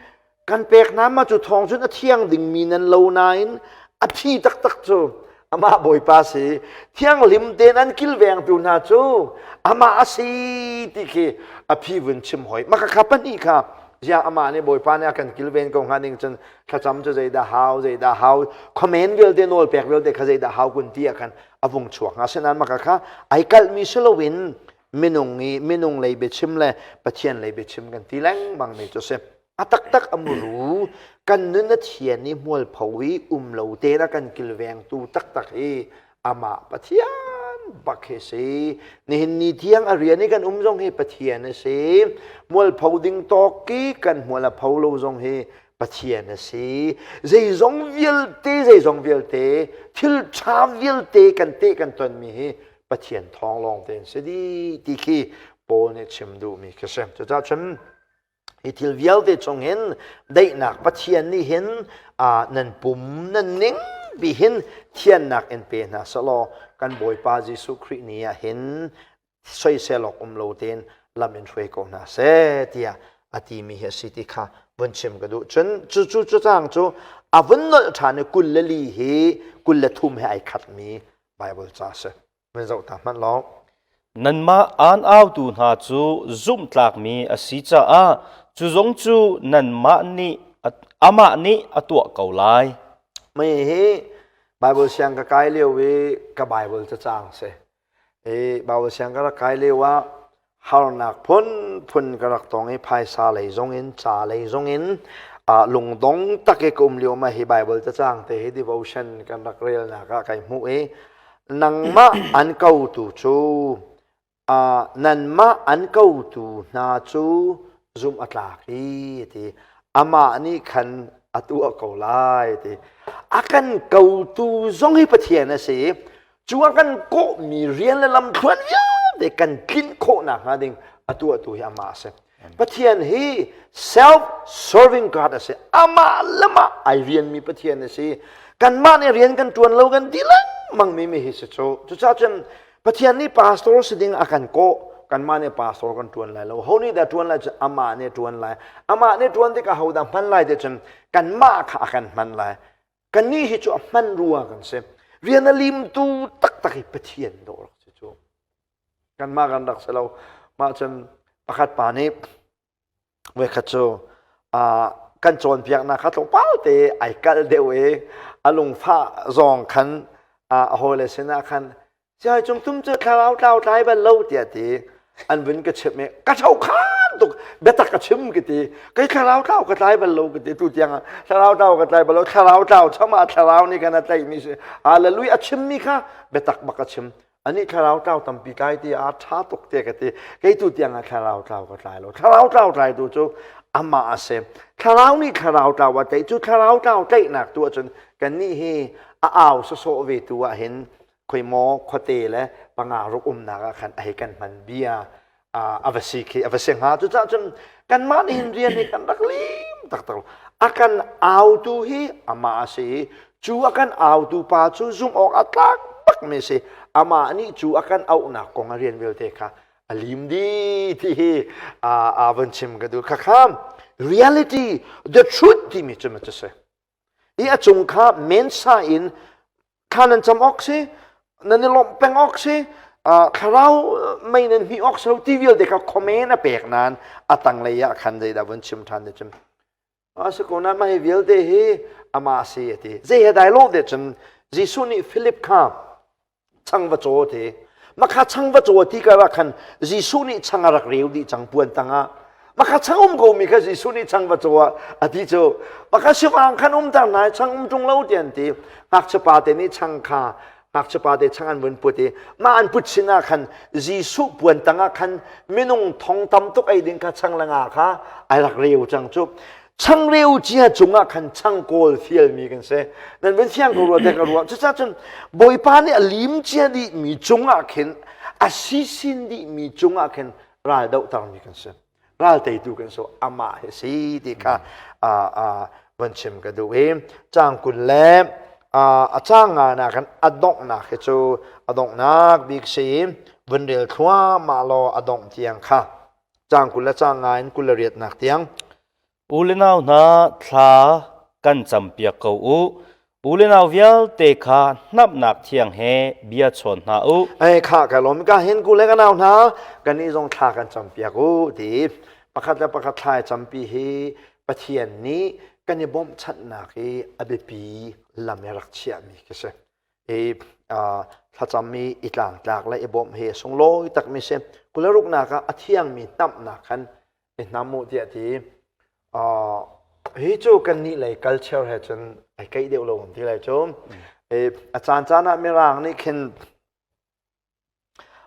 kan pek hna ma cu thawng cun a thiang dingmi nan lo nain a phi taktak cu amah Bawipa si thianghlim tein an kilvengtu hna cu amah a si ti khi a phi vun chim hoi maka kha pahnih kha ziah amah nih Bawipa nih a kan kilven ko hnga ning cun thlacam cu zeidah hau zeidah hau comment vialte nawl pek vialte kha zeidah hau kun ti ah khan a vung chuak hnga asinain maka kha ai kalhmi si loin minung i minung lei biachim le Pathian lei biachim kan ti lengmang mi cu si A taktak a muru kan nun a thian i hmualpho i um lo tein a kan kilvengtu taktak hi amah Pathian bak hi si. Nihin ni tiang a rian i kan um zong hi Pathian a si. Hmualpho ding tawk i kan hmual a pho lo zong hi Pathian a si. Zeizong vialte zeizong vialte thil ṭha vialte kan teh kan tonmi hi Pathian thawng lawng tein si dih ti khi Paul nih chim duhmi khi si. Cucaah cun Hi thil vialte chung hin daihnak Pathian nih hin nan pum nan ning bi hin thiannak in pe hna selaw kan Bawipa Jesuh Khrih ni ah hin soisel awk um lo tein lam in hruai ko hna seh tiah a timi hi a si ti kha vun chim ka duh. Cun cu cu cu cang cu a vun nolh ṭhan i 24 hi 23 he ai khatmi Bible ca a si. Vun zoh ta hmanh law.
Nanmah aan autu hna cu zumhtlakmi a si caah cu zong cu nanmah nih amah nih a tuah ko lai.
Mei hi Bible siang ka kai lio i ka Bible cacang si. I Bible siang ka rak kai lio ah harnak phunphun ka rak tong i phaisa lei zong in ca lei zong in lungdong tak i ka um lio ma hi Bible cacang te hi devotion kan rak relnak ah kai hmuh i nangmah an kotu cu nanmah an kotu hna cu zumh a tlak i ti amah nih khan a tuah ko lai ti a kan kotu zong hi Pathian a si Cu a kan kawhmi rian le lamthluan vialte kan tlinh khawh nakhnga ding a tuahtu hi amah a si. Pathian hi self-serving God a si. Amah le mah ai rianmi Pathian a si. Kanmah nih rian kan ṭuan lo kan ti lengmang mi mi hi si cu. Cucaah cun Pathian nih pastor si ding a kan kawh kanmah nih pastor kan ṭuan lai lo. Ho nih dah ṭuan lai cu amah nih ṭuan lai. Amah nih ṭuan tikah ho dah hman lai ti cun kanmah kha a kan hman lai. Kannih hi cu a hman rua kan si. Rian a limtu taktak hi Pathian dawh rak si cu. Kanmah kan rak si lo. Mah cun pakhat pa nih voikhat cu kan cawnpiaknak kha tlawmpal te ai kalh deuh i a lungfah zawng khan a hawile sinah khan Siai cung tum cu thlarau tlau tlai bal lo tiah ti an vun ka chimh i ka tho khan.
tuk biatak a chim ka ti. Kei thlarau tlau ka tlai bal lo ka ti tu tiang ah thlarau tlau ka tlai bal lo thlarau tlau chama thlarau nih kan a tlaihmi si. Hallelujah a chimmi kha biatak bak a chim. Ani thlarau tlau tampi tlai ti a ṭha tuk te ka ti. Kei tu tiang ah thlarau tlau ka tlai lo. Thlarau tlau tlai tu cu amah a si. Thlarau nih thlarau tlau a tlaih cu thlarau tlau tlaihnak tu ahcun kannih hi a au sawsawh ve tu ah hin khoimaw khuate le panga ruk umnak ah khan a hei kan hman bia a va si khi a va si hnga cucaah cun kanmah nih hin rian hi kan rak lim taktak a kan autu hi amah a si i cu a kan autu pa cu zumh awk a tlak bak mi si amah nih cu a kan auhnak kong a rian vialte kha a lim dih ti hi a van chim ka duh khakha reality the truth timi cu ma cu si i a cung kha mensa in thla nan cam awk si nan i lawmh peng awk si thlarau mei nan hmih awk si lo ti vialte kha comment a pek nain a tanglei ah khan zeidah vun chim ṭhan te cun a si ko nain mah hi vialte hi amah si a ti zei he dai lo te cun Jesuh nih Philip kha chang va caw ti makha chang va caw ti kar ah khan Jesuh nih chang a rak reu dih cang puan tangah makha chang um ko mi kha Jesuh nih chang va caw ah a ti cu makha sivang khan um tar nai chang um ṭung lo ti an ti ngakchia pa te nih chang kha ngakchia pa te chang an vun put i mah an put sin ah khan Jesuh puan tangah khan minung thong tam tuk ei ding kha chang le nga kha ai rak reu cang cu changreu cia cungah khan changkawl fialmi kan si nan van fiang ko rua te ka ruah cucaah cun bawipa nih a lim cia dihmi cungah khin a sisin dihmi cungah khin ral dohtermi kan si ral teitu kan si amah hi si ti kha van chim ka duh i cang 20 le a cang nga na kan a donghnak hi cu a donghnak bik si vun rel thluahmah law a dongh tiang kha Caang 20 le caang nga in 28nak tiang.
U le nau hna thla kan campiak ko u. U le nau vialte kha hnamhnak thiang he bia chawn hna u.
Ei kha ka lawm ka hin ku le ka nau hna kan i zong thla kan campiak u ti pakhat le pakhat thla i campi hi Pathian nih kan i bawmhchanhnak i a biapi lam i rak chiahmi khi si. I thlacam i i tlangtlak le i bawmh hi a sunglawi takmi si. Kularuknak ah a thiangmi hnamhnak khan i hnam u tiah ti. Hi cu kannih lei culture he cun ai keih deuh lo ti lai cu. A caan caan ah Mirang nih khin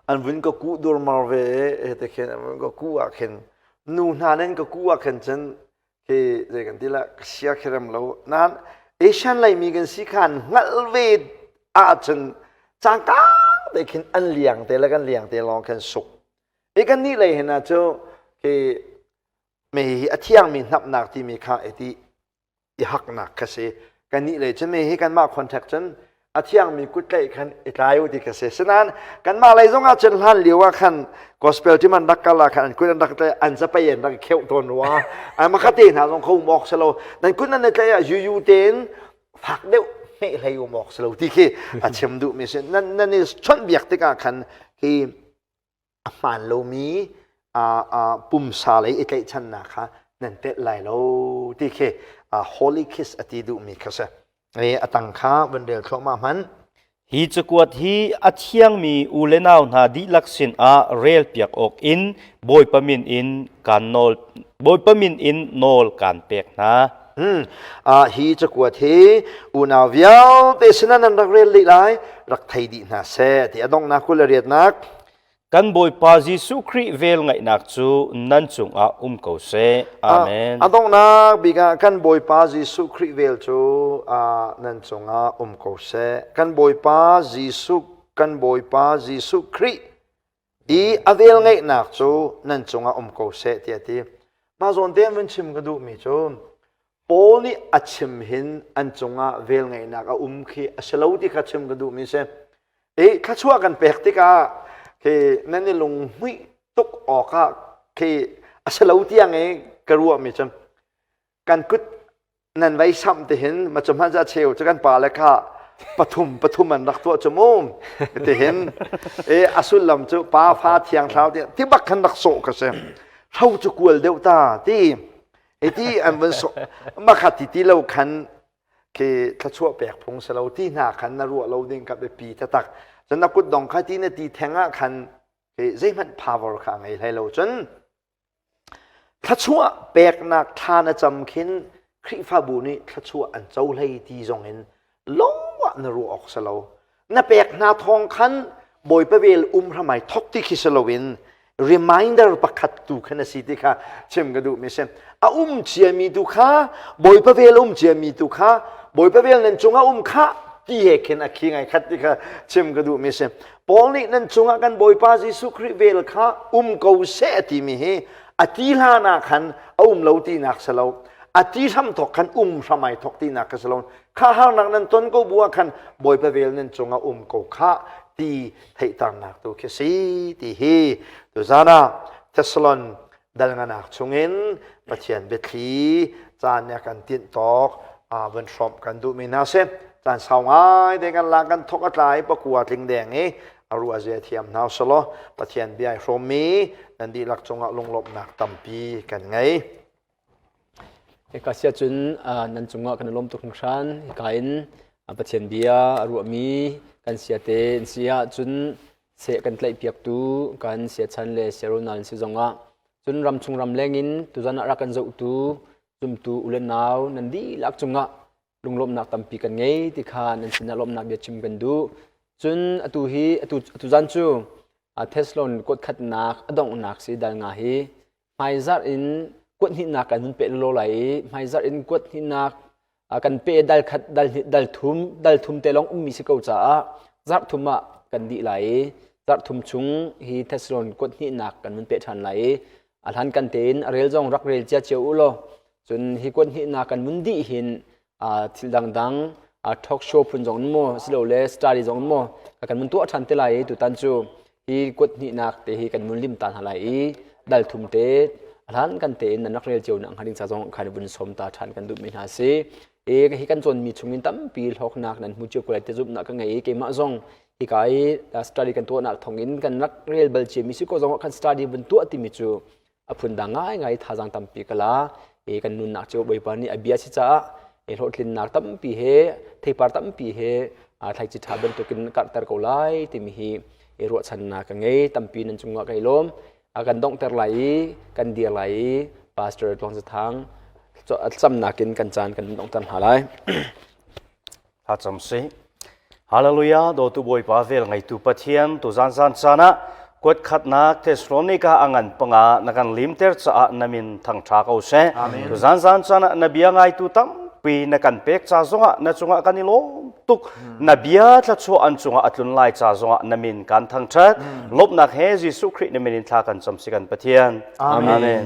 An vun ka kuh durmar ve i hiti khin an vun ka kuh ah khin nu hna nih an ka kuh ah khin cun khi zei kan ti lah ka sia khi rem lo. Nain Asian Laimi kan si kha an hngalh ve ahcun cangka te khin an liang te le kan liang te lawng khin suk. I kannih lei hin ah cu khi mei hi a thiangmi hnapnak timi kha i ti i haknak kha si kannih lei cun hi kanmah contact cun a thiangmi kut tlaih khan i tlai u ti kha si sinain kanmah lei zong ah cun hlan lio ah khan gospel team an rak kal ah khan an kut an rak tlaih an zapei an rak kheuh tawn rua ai makha te hna zong kho um awk si lo nan kut nan i tlaih ah yuyu tein fak deuh hmeh hlei um awk si lo ti khi a chim duhmi si nan nan i chawnhbiak tikah khan hi a hmaan lomi pumsa lei i tlaihchannak kha nan telh lai lo ti khi holy kiss a ti duhmi kha si. A tang kha van rel thluahmah hmanh.
Hi cakuat hi a thiangmi u le nau hna dihlak sinah relpiak awk in Bawipa min in kaan nawl Bawipa min in nawl kaan pek hna.
Hi cakuat hi unau vialte sinah nan rak rel dih lai, rak thei dih hna seh ti a donghnak 28nak
Kan Bawipa Jesuh Khrih velngeihnak cu nan cungah um ko seh. Amen.
A donghnak bik ah kan Bawipa Jesuh Khrih vel cu nan cungah um ko seh. Kan Bawipa Jesuh kan Bawipa Jesuh Khrih i a velngeihnak cu nan cungah um ko seh tiah a ti. Mah zawn te vun chim ka duhmi cu Paul nih a chim hin an cungah velngeihnak a um khi a si lo ti kha chim ka duhmi si. I thluachuah kan pek tikah khi nan i lunghmuih tuk awkah khi a si lo tiang i ka ruahmi cu kan kut nan vei samh ti hin ma cu hmanh za cheu cu kan pale kha pathum pathum an rak tuah cu mu ti hin i a sullam cu pa fa thiang thlau ti ti bak khan rak sawh ka si hro cu kual deuh ta ti ti an vun sawh makha ti ti lo khan khi thluachuah pek phung si lo ti hna khan na ruah lo ding ka biapi taktak cun na kut dong kha ti na ti theng ah khan khi zeihmanh power kha a ngei hlei lo cun.
Thluachuah peknak thla na cam khin Khrihfabu nih thluachuah an co hlei ti zong in lawngah na ruah awk si lo. Na pek hna thawng khan Bawipa vel um hramai thok ti khi si loin reminder pakhat tu khan a si ti kha chim ka duh mi si. A um ciami tu kha Bawipa vel um ciami tu kha Bawipa vel nan cungah um kha ti he khin a khi ngai khat ti kha chim ka duh mi si. Paul nih nan cungah kan Bawipa Jesuh Khrih vel kha um ko seh a timi hi a ti hlan ah khan a um lo tinak si lo a ti hram thok khan um hram ai thok tinak ka si lo kha harnak nan ton ko bu ah khan Bawipa vel nan cungah um ko kha ti theihternak tu khi si ti hi tuzan ah Thessalon dalnganak chungin Pathian biathli caan nih a kan tinh tawk vun hrawmh kan duhmi hna si caan sau ngai te kan la kan thok a tlai pakua tling deng i a ruah zia thiam hna selaw Pathian bia i hrawmmi nan dihlak cungah lunglawmhnak tampi kan ngei.
Hika sia cun nan cungah kan i lawm tuk hringhran. Hika in Pathian bia a ruahmi kan sia te in si ahcun seh kan tlaihpiaktu kan siachan le siaronal si zongah cun ramchung ramleng in tuzan ah rak kan zohtu zumtu u le nau nan dihlak cungah lunglawmhnak tampi kan ngei ti kha nan sinah lawmhnak bia chim kan duh. Cun atu hi atu atu zan cu Thessalon kuat khatnak a donghnak si dal nga hi hmaizarh in kuat hnihnak kan hun peh lawlaw lai i hmaizarh in kuat hnihnak kan pe dal khat dal hnih dal thum dal thum te lawng ummi si ko caah zarh thum ah kan dih lai i zarh thum chung hi Thessalon kuat hnihnak kan hun peh ṭhan lai i a hlan kan tein a rel zong rak rel cia cio u law cun hi kuat hnihnak kan mun dih hin thil dangdang talk show phun zong in maw silole study zong in maw kan mun tuah ṭhan te lai i tutan cu hi kuat hnihnak te hi kan mun lim ta hna lai i dal thum te hlan kan tein nan rak rel cio nak hnga ding ca zong khan vun som ta ṭhan kan duhmi hna si e hi kan cawnmi chungin tampi hlawknak nan hmu cio ko lai te zumhnak ka ngei i keimah zong hika i study kan tuahnak thawngin kan rak rel bal ciami si ko zong kan study vun tuah timi cu a phundang ngaingai thazaang tampi ka la i kan nunnak cu Bawipa nih a bia si caah i hlawhtlinnak tampi he theipar tampi he thlaici ṭha bantukin karhter ko lai timi hi i ruahchannak ka ngei tampi nan cungah kai lawm a kan donghter lai i kan dir lai i pastor Tluang Zathang camnak in kan caan kan donghter hna lai
Thlacam sih. Hallelujah, dawtu Bawipa vel ngeitu Pathian, tuzan zan caan ah kuat khatnak Thessalonica a ngan panga na kan limter caah na min thangṭha ko seh. Tuzan zan caan ah na bia ngaitu tampi na kan pek ca zongah na cungah kan i lawm tuk. Na bia thluachuah an cungah a tlun lai ca zongah na min kan thangṭhat. Lawmhnak he Jesuh Khrih na min in thla kan cam si kan Pathian.
Amen. Amen.